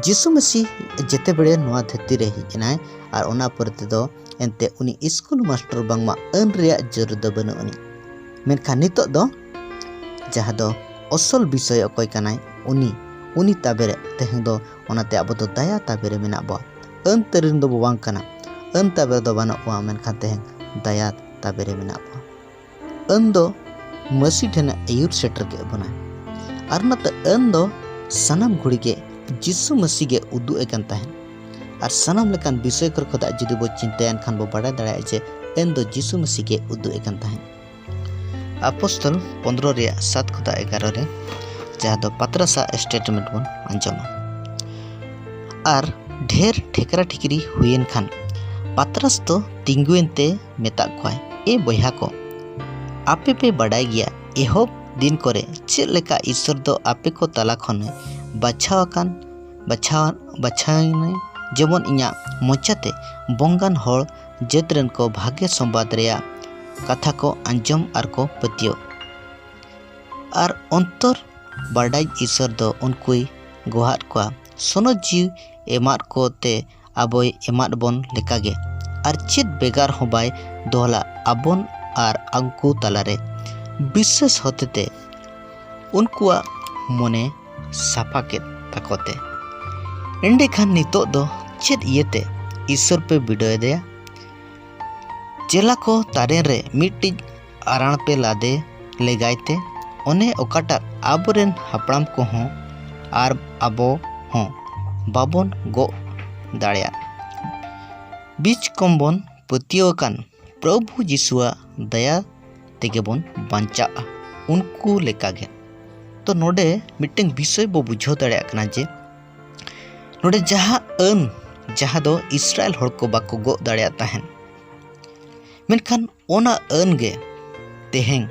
ᱡᱤᱥᱩ ᱢᱟᱹᱥᱤ ᱡᱮᱛᱮ ᱵᱮᱲᱮ ᱱᱚᱣᱟ ᱫᱷᱟᱹᱨᱛᱤ ᱨᱮ ᱦᱮᱡ ᱮᱱᱟᱭ ᱟᱨ ᱚᱱᱟ ᱯᱚᱨᱮ ᱛᱮᱫᱚ ᱮᱱᱛᱮ ᱩᱱᱤ ᱤᱥᱠᱩᱞ ᱢᱟᱥᱴᱟᱨ ᱵᱟᱝᱢᱟ ᱟᱹᱱ ᱨᱮᱭᱟᱜ ᱡᱳᱨ ᱫᱚ ᱵᱟᱹᱱᱩᱜ ᱟᱹᱱᱤᱡ᱾ ᱢᱮᱱᱠᱷᱟᱱ ᱱᱤᱛᱚᱜ ᱫᱚ ᱡᱟᱦᱟᱸ ᱫᱚ ᱚᱥᱚᱞ ᱵᱤᱥᱚᱭ ᱚᱠᱚᱭ ᱠᱟᱱᱟᱭ, ᱩᱱᱤ, ᱩᱱᱤ ᱛᱟᱵᱮᱨᱮ ᱛᱮᱦᱮᱧ ᱫᱚ, ᱚᱱᱟᱛᱮ ᱟᱵᱚ ᱫᱚ ᱫᱟᱭᱟ ᱛᱟᱵᱮᱨᱮ ᱢᱮᱱᱟᱜ ᱵᱚᱱᱟ᱾ ᱟᱹᱱ ᱛᱟᱹᱨᱤ ᱨᱮᱱ ᱫᱚᱵᱚ ᱵᱟᱝ ᱠᱟᱱᱟ, ᱟᱹᱱ ᱛᱟᱵᱮᱨᱮ ᱫᱚ ᱵᱟᱹᱱᱩᱜ ᱵᱚᱱᱟ, ᱢᱮᱱᱠᱷᱟᱱ ᱛᱮᱦᱮᱧ ᱫᱟᱭᱟ ᱛᱟᱵᱮᱨᱮ ᱢᱮᱱᱟᱜ ᱵᱚᱱᱟ᱾ ᱟᱹᱱ ᱫᱚ ᱢᱟᱹᱥᱤ ᱴᱷᱮᱱᱮ ᱟᱹᱭᱩᱨ ᱥᱮᱴᱮᱨ ᱠᱮᱫ ᱵᱚᱱᱟᱭ᱾ ᱟᱨ ᱚᱱᱟᱛᱮ ᱟᱹᱱ ᱫᱚ ᱥᱟᱱᱟᱢ ᱜᱷᱩᱲᱤ ᱜᱮ ᱡᱤᱥᱩ ᱢᱟᱹᱥᱤ ᱜᱮ ᱩᱫᱩᱜ ᱮ ᱠᱟᱱ ᱛᱟᱦᱮᱸᱫ᱾ ᱟᱨ ᱥᱟᱱᱟᱢ ᱞᱮᱠᱟᱱ ᱵᱤᱥᱚᱭ ᱠᱚᱨᱮ ᱠᱷᱚᱱᱟᱜ ᱡᱩᱫᱤ ᱵᱚ ᱪᱤᱱᱛᱟᱹᱭᱟ, ᱮᱱᱠᱷᱟᱱ ᱵᱚ ᱵᱟᱰᱟᱭ ᱫᱟᱲᱮᱭᱟᱜᱼᱟ ᱡᱮ ᱟᱹᱱ ᱫᱚ ᱡᱤᱥᱩ ᱢᱟᱹᱥᱤ ᱜᱮ ᱩᱫᱩᱜ ᱮ ᱠᱟᱱ ᱛᱟᱦᱮᱸᱫ᱾ ᱟᱯᱚᱥᱛᱚᱞ ᱯᱚᱱᱫᱽᱨᱚ ᱨᱮᱭᱟᱜ ᱥᱟᱛ ᱠᱷᱚᱱᱟᱜ ᱮᱜᱟᱨᱚ ᱨᱮ, ᱡᱟᱦᱟᱸ ᱫᱚ ᱯᱟᱛᱨᱟᱥᱟᱜ ᱥᱴᱮᱴᱢᱮᱱᱴ ᱵᱚᱱ ᱟᱸᱡᱚᱢᱟ᱾ ᱟᱨ ᱰᱷᱮᱨ ᱴᱷᱮᱠᱨᱟ ᱴᱷᱤᱠᱨᱤ ᱦᱩᱭᱮᱱ ᱠᱷᱟᱱ ᱯᱟᱛᱨᱟᱥ ᱫᱚ ᱛᱤᱸᱜᱩᱭᱮᱱ ᱛᱮ ᱢᱮᱛᱟᱜ ᱠᱚᱣᱟᱭ, ᱮ ᱵᱚᱭᱦᱟ ᱠᱚ, ᱟᱯᱮ ᱯᱮ ᱵᱟᱰᱟᱭ ᱜᱮᱭᱟ ᱮᱦᱚᱵ ᱫᱤᱱ ᱠᱚᱨᱮ ᱪᱮᱫ ᱞᱮᱠᱟ ᱤᱥᱥᱚᱨ ᱫᱚ ᱟᱯᱮ ᱠᱚ ᱛᱟᱞᱟ ᱠᱷᱚᱱᱮ ᱵᱟᱪᱷᱟᱣ ᱟᱠᱟᱱ, ᱵᱟᱪᱷᱟᱣ, ᱵᱟᱪᱷᱟᱣᱮᱱᱮ, ᱡᱮᱢᱚᱱ ᱤᱧᱟᱹᱜ ᱢᱚᱪᱟᱛᱮ ᱵᱚᱝᱜᱟᱱ ᱦᱚᱲ ᱡᱟᱹᱛ ᱨᱮᱱ ᱠᱚ ᱵᱷᱟᱜᱮ ᱥᱚᱢᱵᱟᱫ ᱨᱮᱭᱟᱜ ᱠᱟᱛᱷᱟ ᱠᱚ ᱟᱸᱡᱚᱢ ᱟᱨ ᱠᱚ ᱯᱟᱹᱛᱭᱟᱹᱣ᱾ ᱟᱨ ᱚᱱᱛᱚᱨ ᱵᱟᱰᱟᱭ ᱤᱥᱥᱚᱨ ᱫᱚ ᱩᱱᱠᱩᱭ ᱜᱚᱦᱟᱨ ᱠᱚᱣᱟ, ᱥᱚᱱᱚᱛ ᱡᱤᱣᱤ ᱮᱢᱟᱫ ᱠᱚ ᱛᱮ ᱟᱵᱚᱭ ᱮᱢᱟᱫ ᱵᱚᱱ ᱞᱮᱠᱟᱜᱮ, ᱟᱨ ᱪᱮᱫ ᱵᱷᱮᱜᱟᱨ ᱦᱚᱸ ᱵᱟᱭ ᱫᱚᱦᱚ ᱞᱟᱜ ᱟᱵᱚᱱ ᱟᱨ ᱩᱱᱠᱩ ᱛᱟᱞᱟᱨᱮ᱾ ᱵᱤᱥᱥᱟᱹᱥ ᱦᱚᱛᱮᱛᱮ ᱩᱱᱠᱩᱣᱟᱜ ᱢᱚᱱᱮ ᱥᱟᱯᱷᱟ ᱠᱮᱫ ᱛᱟᱠᱚ ᱛᱮ᱾ ᱮᱸᱰᱮᱠᱷᱟᱱ ᱱᱤᱛᱚᱜ ᱫᱚ ᱪᱮᱫ ᱤᱭᱟᱹᱛᱮ ᱤᱥᱥᱚᱨ ᱯᱮ ᱵᱤᱰᱟᱹᱣ ᱮᱫᱮᱭᱟ? ᱪᱮᱞᱟ ᱠᱚ ᱛᱟᱨᱮᱱ ᱨᱮ ᱢᱤᱫᱴᱤᱡ ᱟᱨᱟᱬ ᱯᱮ ᱞᱟᱫᱮ ᱞᱮᱜᱟᱭ ᱛᱮ, ᱚᱱᱮ ᱚᱠᱟᱴᱟᱜ ᱟᱵᱚᱨᱮᱱ ᱦᱟᱯᱲᱟᱢ ᱠᱚᱦᱚᱸ ᱟᱨ ᱟᱵᱚ ᱦᱚᱸ ᱵᱟᱵᱚᱱ ᱜᱚᱜ ᱫᱟᱲᱮᱭᱟᱜ᱾ ᱵᱤᱪ ᱠᱚᱢ ᱵᱚᱱ ᱯᱟᱹᱛᱭᱟᱹᱣ ᱟᱠᱟᱱ ᱯᱨᱚᱵᱷᱩ ᱡᱤᱥᱩᱣᱟᱜ ᱫᱟᱭᱟ ᱛᱮᱜᱮ ᱵᱚᱱ ᱵᱟᱧᱪᱟᱜᱼᱟ, ᱩᱱᱠᱩ ᱞᱮᱠᱟᱜᱮ᱾ ᱛᱚ ᱱᱚᱰᱮ ᱢᱤᱫᱴᱟᱝ ᱵᱤᱥᱚᱭ ᱵᱚ ᱵᱩᱡᱷᱟᱹᱣ ᱫᱟᱲᱮᱭᱟᱜ ᱠᱟᱱᱟ ᱡᱮ ᱱᱚᱰᱮ ᱡᱟᱦᱟᱸ ᱟᱹᱱ, ᱡᱟᱦᱟᱸ ᱫᱚ ᱤᱥᱨᱟᱭᱮᱞ ᱦᱚᱲ ᱠᱚ ᱵᱟᱠᱚ ᱜᱚᱜ ᱫᱟᱲᱮᱭᱟᱜ ᱛᱟᱦᱮᱸᱱ, ᱢᱮᱱᱠᱷᱟᱱ ᱚᱱᱟ ᱟᱹᱱ ᱜᱮ ᱛᱮᱦᱮᱧ,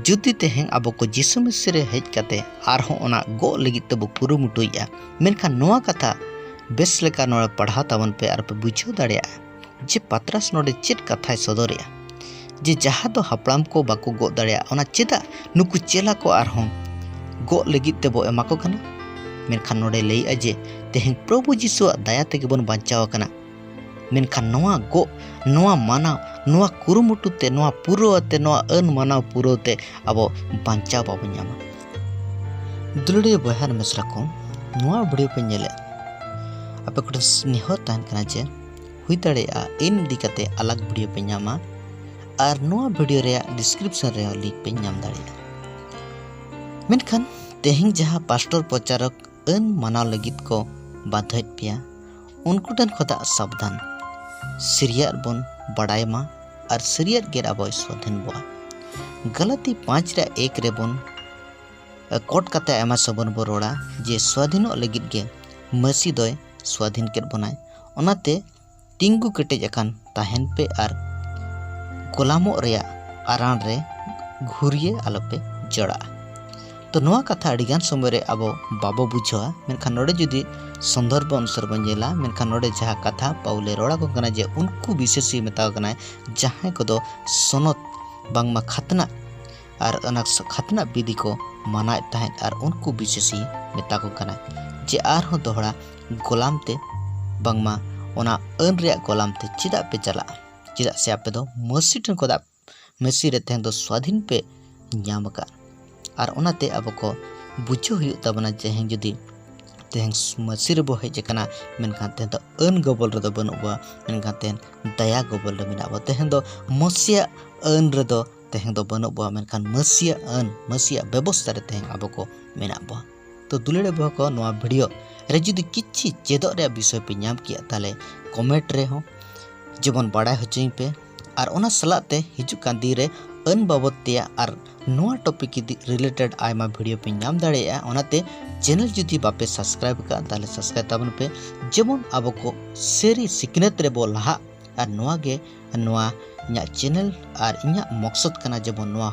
ᱡᱩᱫᱤ ᱛᱮᱦᱮᱧ ᱟᱵᱚ ᱠᱚ ᱡᱤᱥᱩ ᱢᱤᱥᱤ ᱨᱮ ᱦᱮᱡ ᱠᱟᱛᱮ ᱟᱨᱦᱚᱸ ᱚᱱᱟ ᱜᱚᱜ ᱞᱟᱹᱜᱤᱫ ᱛᱮᱵᱚ ᱠᱩᱨᱩᱢᱩᱴᱩᱭᱮᱫᱼᱟ, ᱢᱮᱱᱠᱷᱟᱱ ᱱᱚᱣᱟ ᱠᱟᱛᱷᱟ ᱵᱮᱥ ᱞᱮᱠᱟ ᱱᱚᱰᱮ ᱯᱟᱲᱦᱟᱣ ᱛᱟᱵᱚᱱ ᱯᱮ ᱟᱨ ᱯᱮ ᱵᱩᱡᱷᱟᱹᱣ ᱫᱟᱲᱮᱭᱟᱜᱼᱟ ᱡᱮ ᱯᱟᱛᱨᱟᱥ ᱱᱚᱰᱮ ᱪᱮᱫ ᱠᱟᱛᱷᱟᱭ ᱥᱚᱫᱚᱨᱮᱜᱼᱟ, ᱡᱮ ᱡᱟᱦᱟᱸ ᱫᱚ ᱦᱟᱯᱲᱟᱢ ᱠᱚ ᱵᱟᱠᱚ ᱜᱚᱜ ᱫᱟᱲᱮᱭᱟᱜᱼᱟ, ᱚᱱᱟ ᱪᱮᱫᱟᱜ ᱱᱩᱠᱩ ᱪᱮᱞᱟ ᱠᱚ ᱟᱨᱦᱚᱸ ᱜᱚᱜ ᱞᱟᱹᱜᱤᱫ ᱛᱮᱵᱚ ᱮᱢᱟ ᱠᱚ ᱠᱟᱱᱟ᱾ ᱢᱮᱱᱠᱷᱟᱱ ᱱᱚᱰᱮ ᱞᱟᱹᱭᱮᱜᱼᱟ ᱡᱮ ᱛᱮᱦᱮᱧ ᱯᱨᱚᱵᱷᱩ ᱡᱤᱥᱩᱣᱟᱜ ᱫᱟᱭᱟ ᱛᱮᱜᱮ ᱵᱚᱱ ᱵᱟᱧᱪᱟᱣ ᱟᱠᱟᱱᱟ᱾ ᱢᱮᱱᱠᱷᱟᱱ ᱱᱚᱣᱟ ᱜᱚᱜ, ᱱᱚᱣᱟ ᱢᱟᱱᱟᱣ, ᱱᱚᱣᱟ ᱠᱩᱨᱩᱢᱩᱴᱩ ᱛᱮ, ᱱᱚᱣᱟ ᱯᱩᱨᱟᱹᱣ ᱟᱛᱮ, ᱱᱚᱣᱟ ᱟᱹᱱ ᱢᱟᱱᱟᱣ ᱯᱩᱨᱟᱹᱣ ᱛᱮ ᱟᱵᱚ ᱵᱟᱧᱪᱟᱣ ᱵᱟᱵᱚᱱ ᱧᱟᱢᱟ᱾ ᱫᱩᱞᱟᱹᱲᱤᱭᱟᱹ ᱵᱚᱭᱦᱟ ᱟᱨ ᱢᱤᱥᱨᱟ ᱠᱚ, ᱱᱚᱣᱟ ᱵᱷᱤᱰᱤᱭᱳ ᱯᱮ ᱧᱮᱞᱮᱫ, ᱟᱯᱮ ᱠᱚᱴᱷᱮᱱ ᱱᱮᱦᱚᱨ ᱛᱟᱦᱮᱱ ᱠᱟᱱᱟ ᱡᱮ ᱦᱩᱭ ᱫᱟᱲᱮᱭᱟᱜᱼᱟ ᱟᱹᱱ ᱤᱫᱤ ᱠᱟᱛᱮ ᱟᱞᱟᱜᱽ ᱵᱷᱤᱰᱤᱭᱳ ᱯᱮ ᱧᱟᱢᱟ ᱟᱨ ᱱᱚᱣᱟ ᱵᱷᱤᱰᱤᱭᱳ ᱨᱮᱭᱟᱜ ᱰᱤᱥᱠᱨᱤᱯᱥᱚᱱ ᱨᱮᱦᱚᱸ ᱞᱤᱝᱠ ᱯᱮ ᱧᱟᱢ ᱫᱟᱲᱮᱭᱟᱜᱼᱟ᱾ ᱢᱮᱱᱠᱷᱟᱱ ᱛᱮᱦᱮᱧ ᱡᱟᱦᱟᱸ ᱯᱟᱥᱴᱚᱨ ᱯᱨᱚᱪᱟᱨᱚᱠ ᱟᱹᱱ ᱢᱟᱱᱟᱣ ᱞᱟᱹᱜᱤᱫ ᱠᱚ ᱵᱟᱫᱷᱚᱭᱮᱫ ᱯᱮᱭᱟ, ᱩᱱᱠᱩ ᱴᱷᱮᱱ ᱠᱷᱚᱱᱟᱜ ᱥᱟᱵᱫᱷᱟᱱ᱾ ᱥᱟᱹᱨᱤᱭᱟᱜ ᱵᱚᱱ ᱵᱟᱲᱟᱭ ᱢᱟ ᱟᱨ ᱥᱟᱹᱨᱤᱭᱟᱜ ᱜᱮ ᱟᱵᱚᱭ ᱥᱣᱟᱫᱷᱤᱱ ᱵᱚᱣᱟ᱾ ᱜᱟᱞᱟᱛᱤ ᱯᱟᱸᱪ ᱨᱮᱭᱟᱜ ᱮᱠ ᱨᱮᱵᱚᱱ ᱠᱳᱴ ᱠᱟᱛᱮ ᱟᱭᱢᱟ ᱥᱚᱢᱚᱭ ᱵᱚᱱ ᱨᱚᱲᱟ ᱡᱮ ᱥᱣᱟᱫᱷᱤᱱᱚᱜ ᱞᱟᱹᱜᱤᱫ ᱜᱮ ᱢᱟᱹᱥᱤ ᱫᱚᱭ ᱥᱣᱟᱫᱷᱤᱱ ᱠᱮᱫ ᱵᱚᱱᱟᱭ᱾ ᱚᱱᱟᱛᱮ ᱛᱤᱸᱜᱩ ᱠᱮᱴᱮᱡ ᱟᱠᱟᱱ ᱛᱟᱦᱮᱱ ᱯᱮ ᱟᱨ ᱜᱳᱞᱟᱢᱚᱜ ᱨᱮᱭᱟᱜ ᱟᱨᱟᱬ ᱨᱮ ᱜᱷᱩᱨᱭᱟᱹ ᱟᱞᱚᱯᱮ ᱡᱚᱲᱟᱜᱼᱟ᱾ ᱛᱚ ᱱᱚᱣᱟ ᱠᱟᱛᱷᱟ ᱟᱹᱰᱤᱜᱟᱱ ᱥᱚᱢᱚᱭ ᱨᱮ ᱟᱵᱚ ᱵᱟᱵᱚ ᱵᱩᱡᱷᱟᱹᱣᱟ, ᱢᱮᱱᱠᱷᱟᱱ ᱱᱚᱰᱮ ᱡᱩᱫᱤ ᱥᱚᱱᱫᱚᱨᱵᱷ ᱚᱱᱩᱥᱟᱨ ᱵᱚᱱ ᱧᱮᱞᱟ, ᱢᱮᱱᱠᱷᱟᱱ ᱱᱚᱰᱮ ᱡᱟᱦᱟᱸ ᱠᱟᱛᱷᱟ ᱯᱟᱣᱩᱞᱮ ᱨᱚᱲ ᱟᱠᱚ ᱠᱟᱱᱟ ᱡᱮ ᱩᱱᱠᱩ ᱵᱤᱥᱮᱥᱤ ᱢᱮᱛᱟ ᱠᱚ ᱠᱟᱱᱟᱭ ᱡᱟᱦᱟᱸᱭ ᱠᱚᱫᱚ ᱥᱚᱱᱚᱛ ᱵᱟᱝᱢᱟ ᱠᱷᱟᱛᱱᱟ ᱟᱨ ᱚᱱᱟ ᱠᱷᱟᱛᱱᱟ ᱵᱤᱫᱷᱤ ᱠᱚ ᱢᱟᱱᱟᱣᱮᱫ ᱛᱟᱦᱮᱸᱫ, ᱟᱨ ᱩᱱᱠᱩ ᱵᱤᱥᱮᱥᱤ ᱢᱮᱛᱟ ᱠᱚ ᱠᱟᱱᱟᱭ ᱡᱮ ᱟᱨᱦᱚᱸ ᱫᱚᱦᱲᱟ ᱜᱳᱞᱟᱢ ᱛᱮ ᱵᱟᱝᱢᱟ ᱚᱱᱟ ᱟᱹᱱ ᱨᱮᱭᱟᱜ ᱜᱳᱞᱟᱢ ᱛᱮ ᱪᱮᱫᱟᱜ ᱯᱮ ᱪᱟᱞᱟᱜᱼᱟ? ᱪᱮᱫᱟᱜ ᱥᱮ ᱟᱯᱮ ᱫᱚ ᱢᱟᱹᱥᱤ ᱴᱷᱮᱱ ᱠᱷᱚᱱᱟᱜ ᱢᱟᱹᱥᱤ ᱨᱮ ᱛᱮᱦᱮᱧ ᱫᱚ ᱥᱣᱟᱫᱷᱤᱱ ᱯᱮ ᱧᱟᱢ ᱟᱠᱟᱫ᱾ ᱟᱨ ᱚᱱᱟᱛᱮ ᱟᱵᱚ ᱠᱚ ᱵᱩᱡᱷᱟᱹᱣ ᱦᱩᱭᱩᱜ ᱛᱟᱵᱚᱱᱟ ᱡᱮ ᱛᱮᱦᱮᱧ ᱡᱩᱫᱤ ᱛᱮᱦᱮᱧ ᱢᱟᱹᱥᱤ ᱨᱮᱵᱚ ᱦᱮᱡ ᱟᱠᱟᱱᱟ, ᱢᱮᱱᱠᱷᱟᱱ ᱛᱮᱦᱮᱧ ᱫᱚ ᱟᱹᱱ ᱜᱚᱵᱚᱞ ᱨᱮᱫᱚ ᱵᱟᱹᱱᱩᱜ ᱵᱚᱣᱟ, ᱢᱮᱱᱠᱷᱟᱱ ᱛᱮᱦᱮᱧ ᱫᱟᱭᱟ ᱜᱚᱵᱚᱞ ᱨᱮ ᱢᱮᱱᱟᱜ ᱵᱚᱣᱟ᱾ ᱛᱮᱦᱮᱧ ᱫᱚ ᱢᱟᱹᱥᱤᱭᱟᱜ ᱟᱹᱱ ᱨᱮᱫᱚ ᱛᱮᱦᱮᱧ ᱫᱚ ᱵᱟᱹᱱᱩᱜ ᱵᱚᱣᱟ, ᱢᱮᱱᱠᱷᱟᱱ ᱢᱟᱹᱥᱤᱭᱟᱜ ᱟᱹᱱ, ᱢᱟᱹᱥᱤᱭᱟᱜ ᱵᱮᱵᱚᱥᱛᱟ ᱨᱮ ᱛᱮᱦᱮᱧ ᱟᱵᱚ ᱠᱚ ᱢᱮᱱᱟᱜ ᱵᱚᱣᱟ᱾ ᱛᱚ ᱫᱩᱞᱟᱹᱲᱤᱭᱟᱹ ᱵᱚᱭᱦᱟ ᱠᱚ, ᱱᱚᱣᱟ ᱵᱷᱤᱰᱤᱭᱳ ᱨᱮ ᱡᱩᱫᱤ ᱠᱤᱪᱷᱤ ᱪᱮᱫᱚᱜ ᱨᱮᱭᱟᱜ ᱵᱤᱥᱚᱭ ᱯᱮ ᱧᱟᱢ ᱠᱮᱜᱼᱟ, ᱛᱟᱦᱞᱮ ᱠᱚᱢᱮᱱᱴ ᱨᱮᱦᱚᱸ ᱡᱮᱢᱚᱱ ᱵᱟᱲᱟᱭ ᱦᱚᱪᱚᱧ ᱯᱮ᱾ ᱟᱨ ᱚᱱᱟ ᱥᱟᱞᱟᱜ ᱛᱮ ᱦᱤᱡᱩᱜ ᱠᱟᱱ ᱫᱤᱱ ᱨᱮ ᱟᱹᱱ ᱵᱟᱵᱚᱫ ᱛᱮᱭᱟᱜ ᱟᱨ ᱱᱚᱣᱟ ᱴᱚᱯᱤᱠ ᱤᱫᱤ ᱨᱤᱞᱮᱴᱮᱰ ᱟᱭᱢᱟ ᱵᱷᱤᱰᱤᱭᱳ ᱯᱮ ᱧᱟᱢ ᱫᱟᱲᱮᱭᱟᱜᱼᱟ᱾ ᱚᱱᱟᱛᱮ ᱪᱮᱱᱮᱞ ᱡᱩᱫᱤ ᱵᱟᱯᱮ ᱥᱟᱵᱥᱠᱨᱟᱭᱤᱵ ᱟᱠᱟᱫ, ᱛᱟᱦᱞᱮ ᱥᱟᱵᱥᱠᱨᱟᱭᱤᱵ ᱛᱟᱵᱚᱱ ᱯᱮ, ᱡᱮᱢᱚᱱ ᱟᱵᱚ ᱠᱚ ᱥᱟᱹᱨᱤ ᱥᱤᱠᱷᱱᱟᱹᱛ ᱨᱮᱵᱚ ᱞᱟᱦᱟᱜ᱾ ᱟᱨ ᱱᱚᱣᱟ ᱜᱮ ᱱᱚᱣᱟ ᱤᱧᱟᱹᱜ ᱪᱮᱱᱮᱞ ᱟᱨ ᱤᱧᱟᱹᱜ ᱢᱚᱠᱥᱚᱫ ᱠᱟᱱᱟ, ᱡᱮᱢᱚᱱ ᱱᱚᱣᱟ